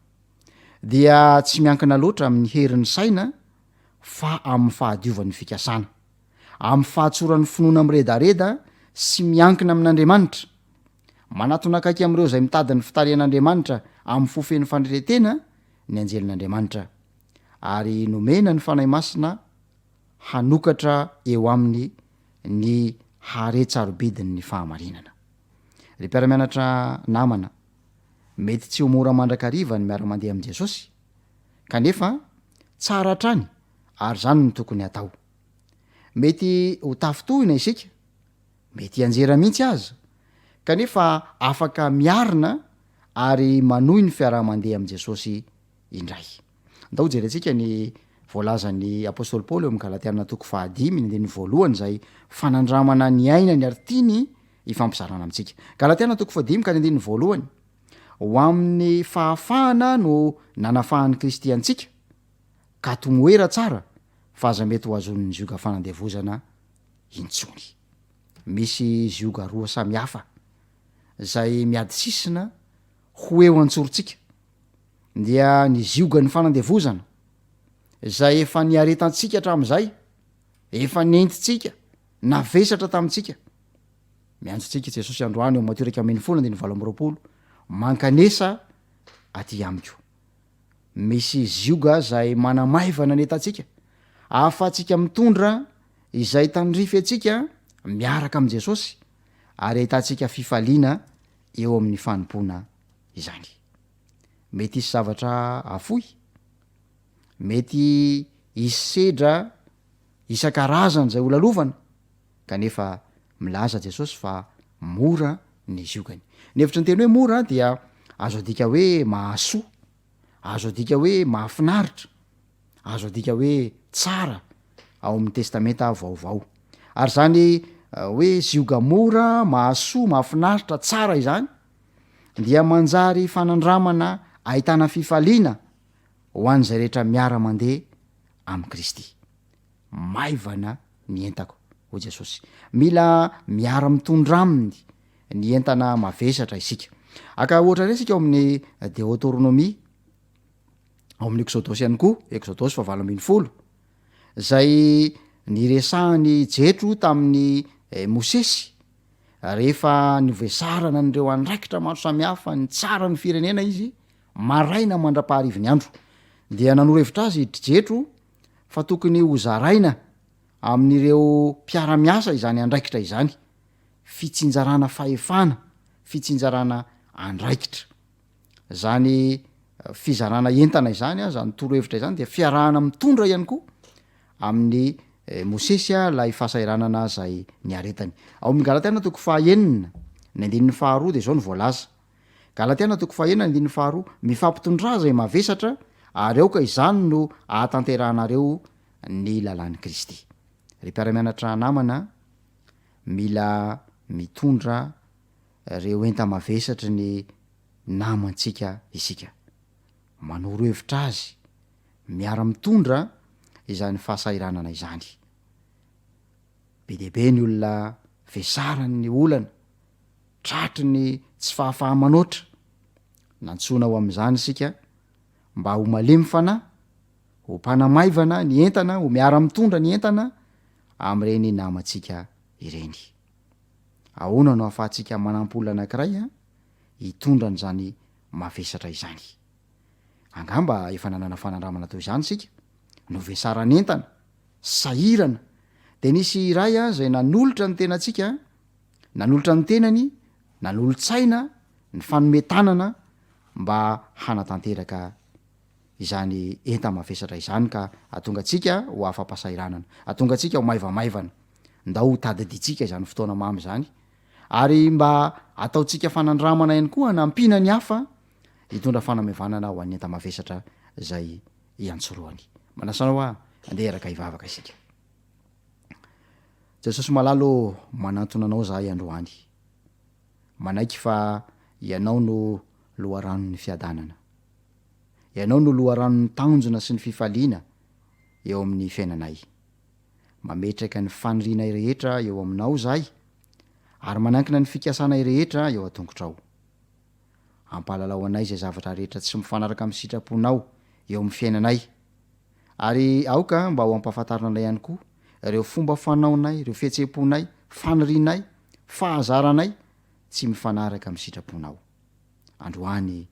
dia tsy miankina loatra amin'ny herin'ny saina fa amin'ny fahadiovan'ny fikasana, amin'ny fahatsoran'ny finoana miredareda sy miankina amin'Andriamanitra. Manatona akaiky amin'ireo izay mitady ny fitarihan'Andriamanitra amin'ny fo feno fanetren-tena ny anjelin'Andriamanitra, ary nomena ny Fanahy Masina hanokatra eo aminy ny haren-tsarobidin'ny fahamarinana. Ry mpiara-mianatra namana, mety tsy ho mora mandrakariva ny miara-mandeha amin'i Jesosy, kanefa tsara hatrany ary izany no tokony hatao. Mety ho tafintohina isika, mety hianjera mihitsy aza, kanefa afaka miarina ary manohy ny fiaraha-mandeha amin'i Jesosy indray. Ndao hojerentsika ny voalazan'ny apostoly Paoly eo amin'ny Galatiana toko fahadimy, ny andininy voalohany izay fanandramana niainany ary tiany hifampizarana amintsika. Galatiana toko fahadimy ka ny andininy voalohany, Ho amin'ny fahafahana no nanafahan'i Kristy antsika, ka tomoera tsara fa aza mety ho azon'ny zioga fanandevozana intsony. Misy zioga roa samy hafa izay miady sisina ho eo an-tsorontsika, dia ny ziogan'ny fanandevozana izay efa niaretantsika hatramin'izay, efa nentintsika, navesatra tamintsika. Miantso antsika i Jesosy androany eo Matio 11 andininy 28, Mankanesa aty amiko. Misy zioga izay manamaivana ny entantsika, ahafahantsika mitondra izay tandrify antsika miaraka amin'i Jesosy ary ahitantsika fifaliana eo amin'ny fanompoana izany. Mety hisy zavatra afoy, mety hisy sedra isan-karazany izay holalovana, kanefa milaza Jesosy fa mora ny ziogany. Ny hevitry ny teny hoe mora dia azo adika hoe mahasoa, azo adika hoe mahafinaritra, azo adika hoe tsara ao amin'ny Testamenta Vaovao. Ary izany hoe zioga mora, mahasoa, mahafinaritra, tsara izany dia manjary fanandramana ahitana fifaliana ho an'izay rehetra miara-mandeha amin'i Kristy. Maivana ny entako, hoy Jesosy. Mila miara-mitondra aminy ny entana mavesatra isika. Haka ohatra indray isika ao amin'ny Deotoronomia, ao amin'ny Eksodosy ihany koa, Eksodosy fahavalo 18, izay niresahan'i Jetro tamin'i Mosesy rehefa novesarana an'ireo andraikitra maro samihafa nitsara ny firenena izy maraina mandra-paharivin'ny andro. Dia nanoro hevitra azy i Jetro fa tokony hozaraina amin'ireo mpiara-miasa izany andraikitra izany, fitsinjarana fahefana, fitsinjarana andraikitra. Izany fizarana entana izany, izany torohevitra izany dia fiarahana mitondra ihany koa amin'i Mosesy ilay fahasahiranana izay niaretany. Ao amin'ny Galatiana toko fahaenina, ny andininy faharoa dia izao no voalaza, Galatiana toko fahaenina andininy faharoa, Mifampitondrà izay mavesatra, ary aoka izany no ahatanterahanareo ny lalàn'i Kristy. Ry mpiara-mianatra namana, mila mitondra ireo enta-mavesatry ny namantsika isika. Manoro hevitra azy, miara-mitondra izany fahasahiranana izany. Be dia be ny olona vesaran'ny olana, tratry ny tsy fahafaha-manoatra. Nantsoina ho amin'izany isika mba ho malemy fanahy, ho mpanamaivana ny entana, ho miara-mitondra ny entana amin'ireny namantsika ireny. Ahoana no ahafahantsika manampy olona anankiray hitondra an'izany mavesatra izany? Angamba efa nanana fanandramana toy izany isika, novesaran'entana, sahirana, dia nisy iray izay nanolotra ny tenantsika, nanolotra ny tenany, nanolo-tsaina, nifanome tanana mba hanatanteraka izany enta-mavesatra izany ka hahatonga antsika ho afa-pahasahiranana, hahatonga antsika ho maivamaivana. Ndao ho tadidintsika izany fotoana mamy izany ary mba hataontsika fanandramana ihany koa hanampiana ny hafa hitondra fanamaivanana ho an'ny enta-mavesatra izay iantsorohany. Manasa anao aho, andeha hiaraka hivavaka isika. Jesosy malala ô, manantona anao izahay androany. Manaiky fa Ianao no loharanon'ny fiadanana. Ianao no loharanon'ny tanjona sy ny fifaliana eo amin'ny fiainanay. Mametraka ny fanirianay rehetra eo Aminao izahay, ary manankina ny fikasanay rehetra eo an-tongotrao. Ampahalalao anay izay zavatra rehetra tsy mifanaraka amin'ny sitraponao eo amin'ny fiainanay, ary aoka mba ho ampahafantarina anay ihany koa ireo fomba fanaonay, ireo fihetseham-ponay, fanirianay, fahazaranay tsy mifanaraka amin'ny sitraponao. Androany,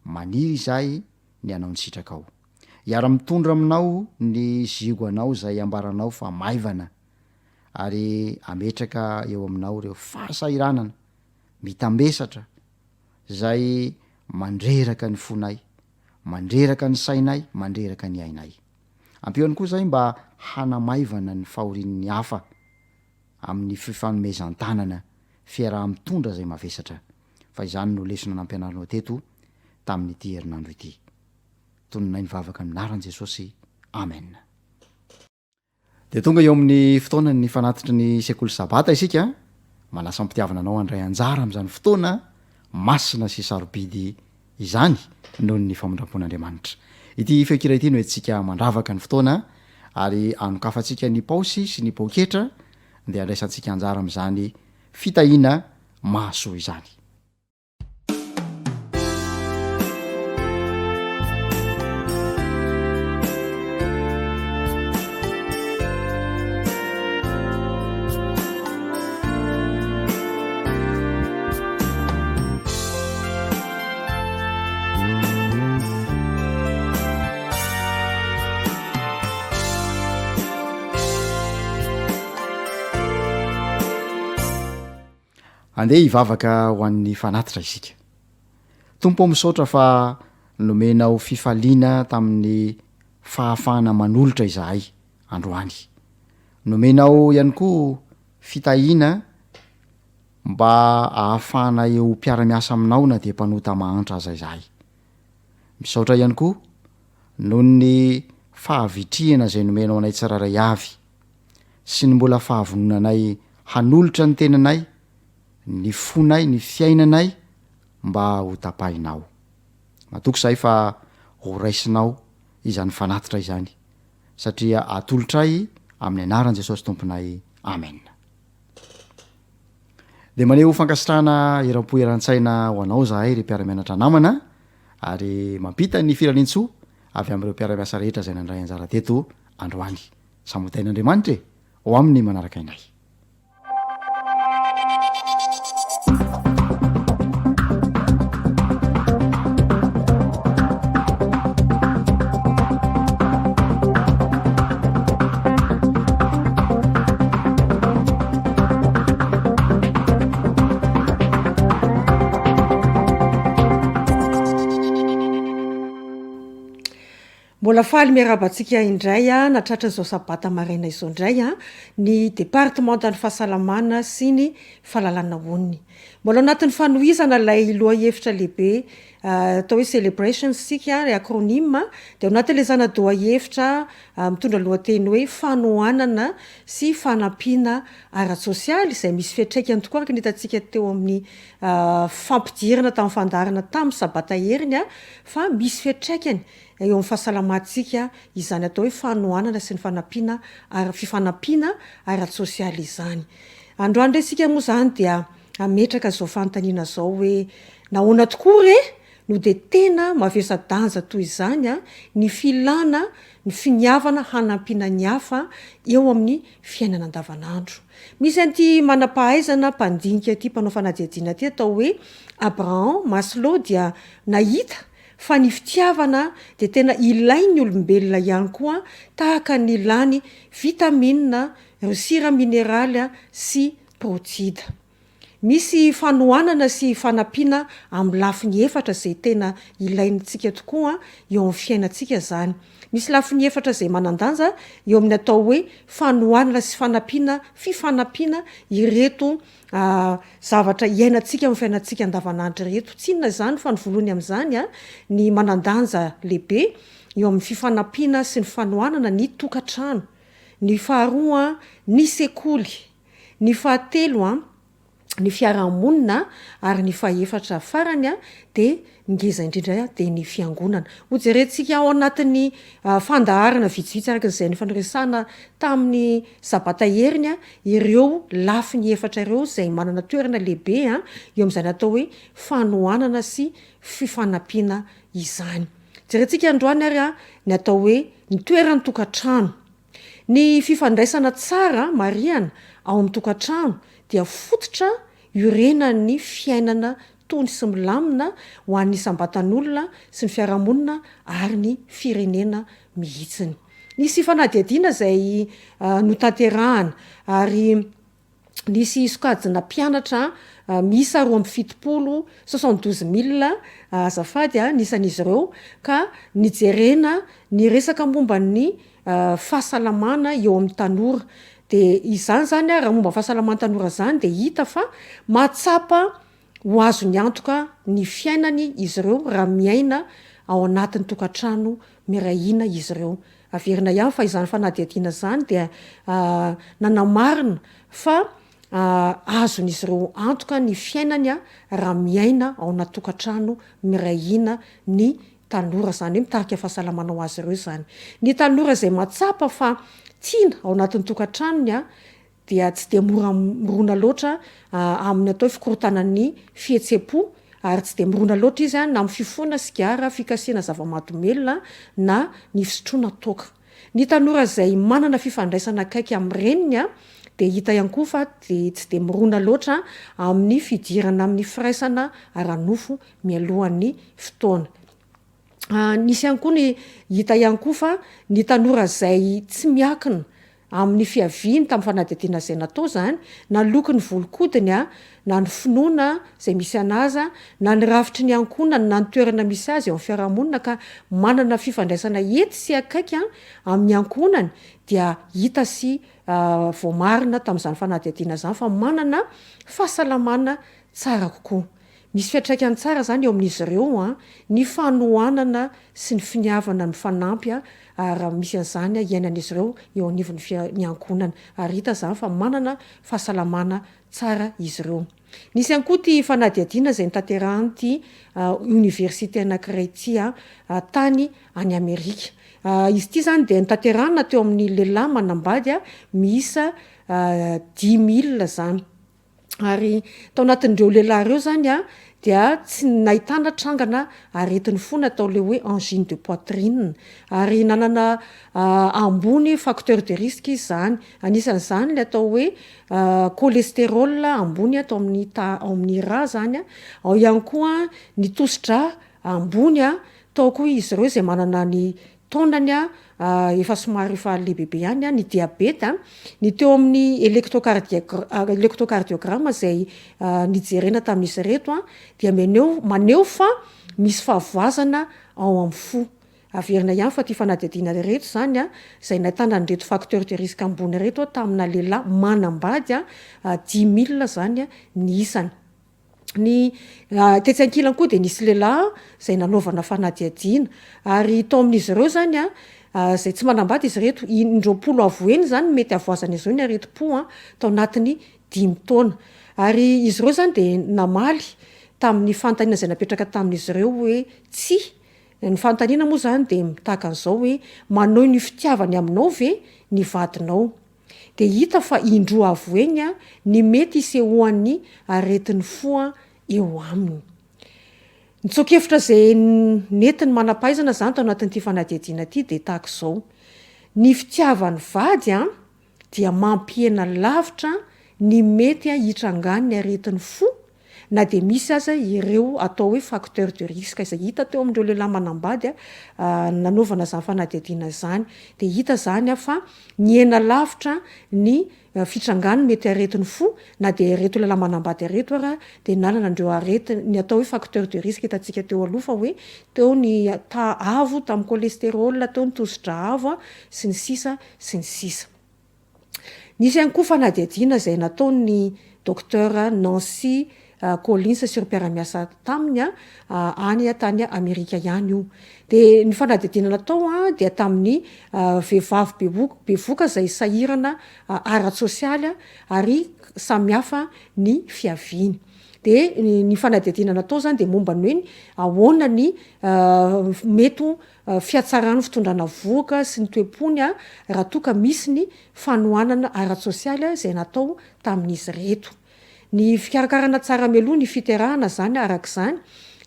maniry izahay ny hanao ny sitrakao. Hiara-mitondra aminao ny zioganao izay ambaranao fa maivana, ary hametraka eo aminao ireo fahasahiranana mitambesatra izay mandreraka ny fonay, mandreraka ny sainay, mandreraka ny ainay. Ampio ihany koa izahay mba hanamaivana ny fahorian'ny hafa amin'ny fifanomezan-tanana, fiaraha-mitondra izay mavesatra, fa izany no lesona nampianarinao teto tamin'ity herinandro ity. Tononay ny vavaka amin'ny anaran'i Jesosy. Amen. Dia tonga eo amin'ny fotoanan'ny fanatitry ny sekoly Sabata isika. Manasa am-pitiavana anao handray anjara amin'izany fotoana masina sy sarobidy izany noho ny famindram-pon'Andriamanitra. Ity feon-kira ity no entintsika mandravaka ny fotoana ary anokafantsika ny paosy sy ny poketra dia andraisantsika anjara amin'izany fitahiana mahasoa izany. Andeha hivavaka ho an'ny fanatitra isika. Tompo ô misaotra fa nomenao fifaliana tamin'ny fahafahana manolotra izahay androany. Nomenao ihany koa fitahiana mba ahafahanay ho mpiara-miasa aminao na dia mpanota mahantra aza izahay. Misaotra ihany koa noho ny fahavitrihana izay nomenao anay tsirairay avy sy ny mbola fahavononanay hanolotra ny tenanay, ny fonay, ny fiainanay mba ho tapahinao. Matoky izahay fa ho raisinao izany fanatitra izany satria atolotray amin'ny anaran'i Jesosy Tomponay. Amen. Dia maneho fankasitrahana eram-po eran-tsaina ho anao izahay ry mpiara-mianatra namana ary mampita ny firariantsoa avy amin'ireo mpiara-miasa rehetra izay nandray anjara teto androany. Samy ho tahin'Andriamanitra e! Ho amin'ny manaraka indray. Mbola faly miarahaba antsika indray nahatratra izao sabata maraina izao indray ny departemantan'ny fahasalamana sy ny fahalalana onony. Mbola ao anatin'ny fanohizana ilay lohahevitra lehibe atao hoe celebrations isika, ilay acronyme, dia ao anatin'ilay zana-dohahevitra mitondra lohateny hoe fanohanana sy fanampiana ara-tsosialy izay misy fiantraikany tokoa araka ny hitantsika teo amin'ny fampidirana tamin'ny fandaharana tamin'ny sabata heriny fa misy fiantraikany eo amin'ny fahasalamantsika izany atao hoe fanohanana sy ny fanampiana ara fifanampiana ara-tsosialy izany. Androany indray isika moa izany dia hametraka izao fanontaniana izao hoe nahoana tokoa re no dia tena mavesa-danja toy izany ny filana ny finiavana hanampiana ny hafa eo amin'ny fiainana andavanandro. Misy an'ity manam-pahaizana mpandinika ity mpanao fanadihadiana ity atao hoe Abraham Maslow dia nahita fa ny fitiavana dia tena ilain'ny olombelona ihany koa tahaka ny ilany vitamina, ireo sira mineraly sy protida. Misy fanohanana sy fanampiana amin'ny lafiny efatra izay tena ilaintsika tokoa eo amin'ny fiainantsika izany. Misy lafiny efatra izay manan-danja eo amin'ny atao hoe fanohanana sy fanampiana, fifanampiana ireto zavatra iainantsika amin'ny fiainantsika andavanandro ireto. Tsy inona izany fa ny voalohany amin'izany, ny manan-danja lehibe eo amin'ny fifanampiana sy ny fanohanana ny tokantrano. Ny faharoa, ny sekoly. Ny fahatelo, ny fiarahamonina ary ny fahefatra farany dia ny ngeza indrindra dia ny fiangonana. Hojerentsika ao anatin'ny fandaharana vitsivitsy araka izay nifanoresahana tamin'ny sabata heriny ireo lafiny efatra ireo izay manana toerana lehibe eo amin'izany atao hoe fanohanana sy fifanampiana izany. Jerentsika androany ary ny atao hoe ny toeran'ny tokantrano. Ny fifandraisana tsara marihana ao amin'ny tokantrano dia fototra iorenan'ny fiainana tony sy milamina ho an'ny isam-batan'olona sy ny fiarahamonina ary ny firenena mihitsiny. Nisy fanadihadiana izay notanterahana ary nisy sokajina mpianatra miisa 72, 72000 azafady ny isan'izy ireo ka nijerena ny resaka momba ny fahasalamana eo amin'ny tanora. Dia izany izany raha momba ny fahasalaman'ny tanora izany dia hita fa mahatsapa ho azony antoka ny fiainany izy ireo raha miaina ao anatin'ny tokantrano miray hina izy ireo. Averina ihany fa izany fanadihadiana izany dia nanamarina fa azon'izy ireo antoka ny fiainany raha miaina ao anaty tokantrano miray hina ny tanora, izany hoe mitarika fahasalamana ho azy ireo izany. Ny tanora izay mahatsapa fa tiana ao anatin'ny tokantranony dia tsy dia mora mirona loatra amin'ny atao hoe fikorontanan'ny fihetseham-po ary tsy dia mirona loatra izy na amin'ny fifohana sigara, fikasihana zava-mahadomelina na ny fisotroana toaka. Ny tanora izay manana fifandraisana akaiky amin'ny reniny dia hita ihany koa fa dia tsy dia mirona loatra amin'ny fidirana amin'ny firaisana ara-nofo mialohan'ny fotoana. Nisy ihany koa ny hita ihany koa fa ny tanora izay tsy miankina amin'ny fiaviany tamin'ny fanadihadiana izay natao izany, na ny lokon'ny volon-kodiny, na ny finoana izay misy an'azy, na ny rafitry ny ankohonany, na ny toerana misy azy eo amin'ny fiarahamonina ka manana fifandraisana ety sy akaiky amin'ny ankohonany dia hita sy voamarina tamin'izany fanadihadiana izany fa manana fahasalamana tsara kokoa. Misy fiantraikany tsara izany eo amin'izy ireo ny fanohanana sy ny finiavana mifanampy ary raha misy an'izany iainan'izy ireo eo anivon'ny ny ankohonana ary hita izany fa manana fahasalamana tsara izy ireo. Nisy ihany koa ity fanadihadiana izay notanterahan'ity oniversite anankiray ity tany any Amerika. Izy ity izany dia notanterahina teo amin'ny lehilahy manambady miisa 5000 izany. Ary tao anatin'ireo lehilahy ireo izany an, dia tsy nahitana trangana aretin'ny fo natao ilay hoe angine de poitrine. Ary nanana ambony facteur de risque izy izany. Anisan'izany ilay atao hoe cholestérol ambony ato amin'ny ta- ao amin'ny rà izany an, ao ihany koa ny tosi-drà ambony an, tao koa izy ireo izay manana ny taonany efa somary efa lehibebe ihany, ny diabeta, ny teo amin'ny électrocardiogramme izay nijerena tamin'izy ireto dia maneho maneho fa misy fahavoazana ao amin'ny fo. Averina ihany fa ity fanadihadiana ireto izany izay nahitana an'ireto facteur de risque ambony ireto tamina lehilahy manambady 5000 izany ny isany. Ny tetsy ankilany koa dia nisy lehilahy izay nanaovana fanadihadiana ary tao amin'izy ireo izany an, izay tsy manambady izy ireto, in-droapolo avo heny izany no mety havoazan'izy ireo ny aretim-po an, tao anatin'ny dimy taona. Ary izy ireo izany dia namaly tamin'ny fanontaniana izay napetraka tamin'izy ireo hoe tsia. Ny fanontaniana moa izany dia tahaka an'izao hoe manohy ny fitiavany aminao ve ny vadinao? dia hita fa indroa avo heny ny mety hisehoan'ny aretin'ny fo eo aminy. Ny tsoa-kevitra izay nentin'ny manam-pahaizana izany tao anatin'ity fanadihadiana ity dia tahaka izao, ny fitiavan'ny vady dia mampihena lavitra ny mety hitrangan'ny aretin'ny fo na dia misy aza ireo atao hoe facteur de risque izay hita teo amin'ireo lehilahy manambady nanaovana izany fanadihadiana izany dia hita izany fa nihena lavitra ny fitrangan'ny mety aretin'ny fo na dia ireto lehilahy manambady ireto ara dia nanana an'ireo aretina ny atao hoe facteur de risque hitantsika teo aloha fa hoe teo ny taha avo tamin'ny cholestérol teo ny tosi-drà avo sy ny sisa sy ny sisa. Nisy ihany koa fanadihadiana izay nataon'ny Docteur Nancy Collins sy ireo mpiara-miasa taminy any tany Amerika ihany io. Dia ny fanadihadiana natao dia tamin'ny vehivavy bevoka izay sahirana ara-tsosialy ary samihafa ny fiaviany. Dia ny fanadihadiana natao izany dia momba ny hoe ahoana ny mety ho fihatsaran'ny fitondrana vohoka sy ny toe-pony raha toa ka misy ny fanohanana ara-tsosialy izay natao tamin'izy ireto. Ny fikarakarana tsara mialoha ny fiterahana izany araka izany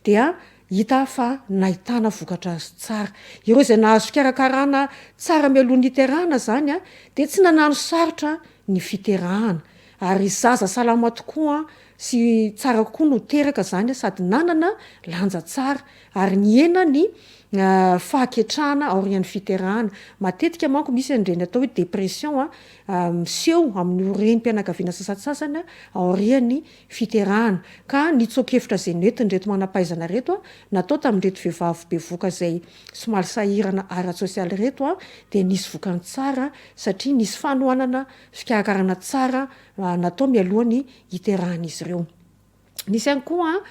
dia hita fa nahitana vokatra tsara. Ireo izay nahazo fikarakarana tsara mialoha ny hiterahana izany dia tsy nanano sarotra ny fiterahana ary zaza salama tokoa sy tsara kokoa no teraka izany sady nanana lanja tsara ary nihena ny fahaketrahana aorian'ny fiterahana. Matetika manko misy an'ireny atao hoe dépression miseho amin'io renim-pianakaviana sasantsasany aorian'ny fiterahana. Ka ny tsoa-kevitra izay nentin'ireto manam-pahaizana ireto natao tamin'ireto vehivavy bevoka izay somary sahirana ara-tsosialy ireto dia nisy vokany tsara satria nisy fanohanana fikarakarana tsara natao mialoha ny hiterahan'izy ireo. Nisy ihany koa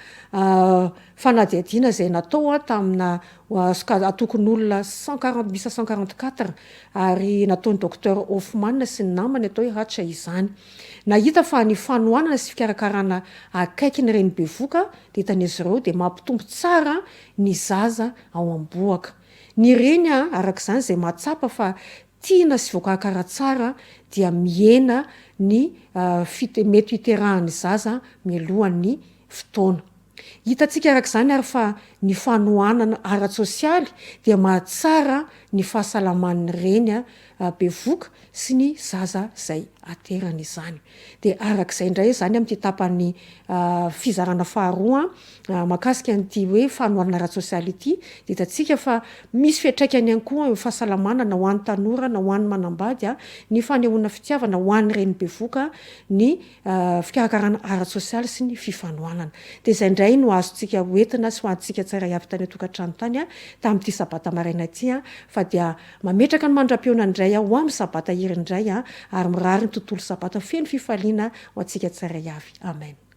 fanadihadiana izay natao tamina antokon'olona 140 miisa 144 ary nataon'ny Docteur Hoffman sy ny namany atao hoe Hatch izany. Nahita fa ny fanohanana sy fikarakarana akaiky ny reny bevoka dia hitan'izy ireo dia mampitombo tsara ny zaza ao am-bohoka. Ny reny araka izany izay mahatsapa fa tiana sy voakarakara tsara dia mihena ny fite mety hiterahan'ny zaza mialohan'ny fotoana. Hitantsika araka izany ary fa ny fanohanana ara-tsosialy dia mahatsara ny fahasalaman'ny reny bevoka sy ny zaza izay aterany izany. Dia araka izay indray izany amin'ity tapany fizarana faharoa mahakasika an'ity hoe fanoharana ara-tsosialy ity dia hitantsika fa misy fiantraikany ihany koa eo amin'ny fahasalamana na ho an'ny tanora na ho an'ny manambady ny fanehoana fitiavana ho an'ny reny bevoka ny fikarakarana ara-tsosialy sy ny fifanohanana. Dia izay indray no azontsika hoentina sy ho antsika tsirairay avy tany an-tokantrano tany tamin'ity sabata maraina ity fa dia Mametraka ny mandra-pihaona indray aho ho amin'ny Sabata iry indray ary mirary ny tontolo Sabata feno fifaliana ho antsika tsirairay avy. Amen.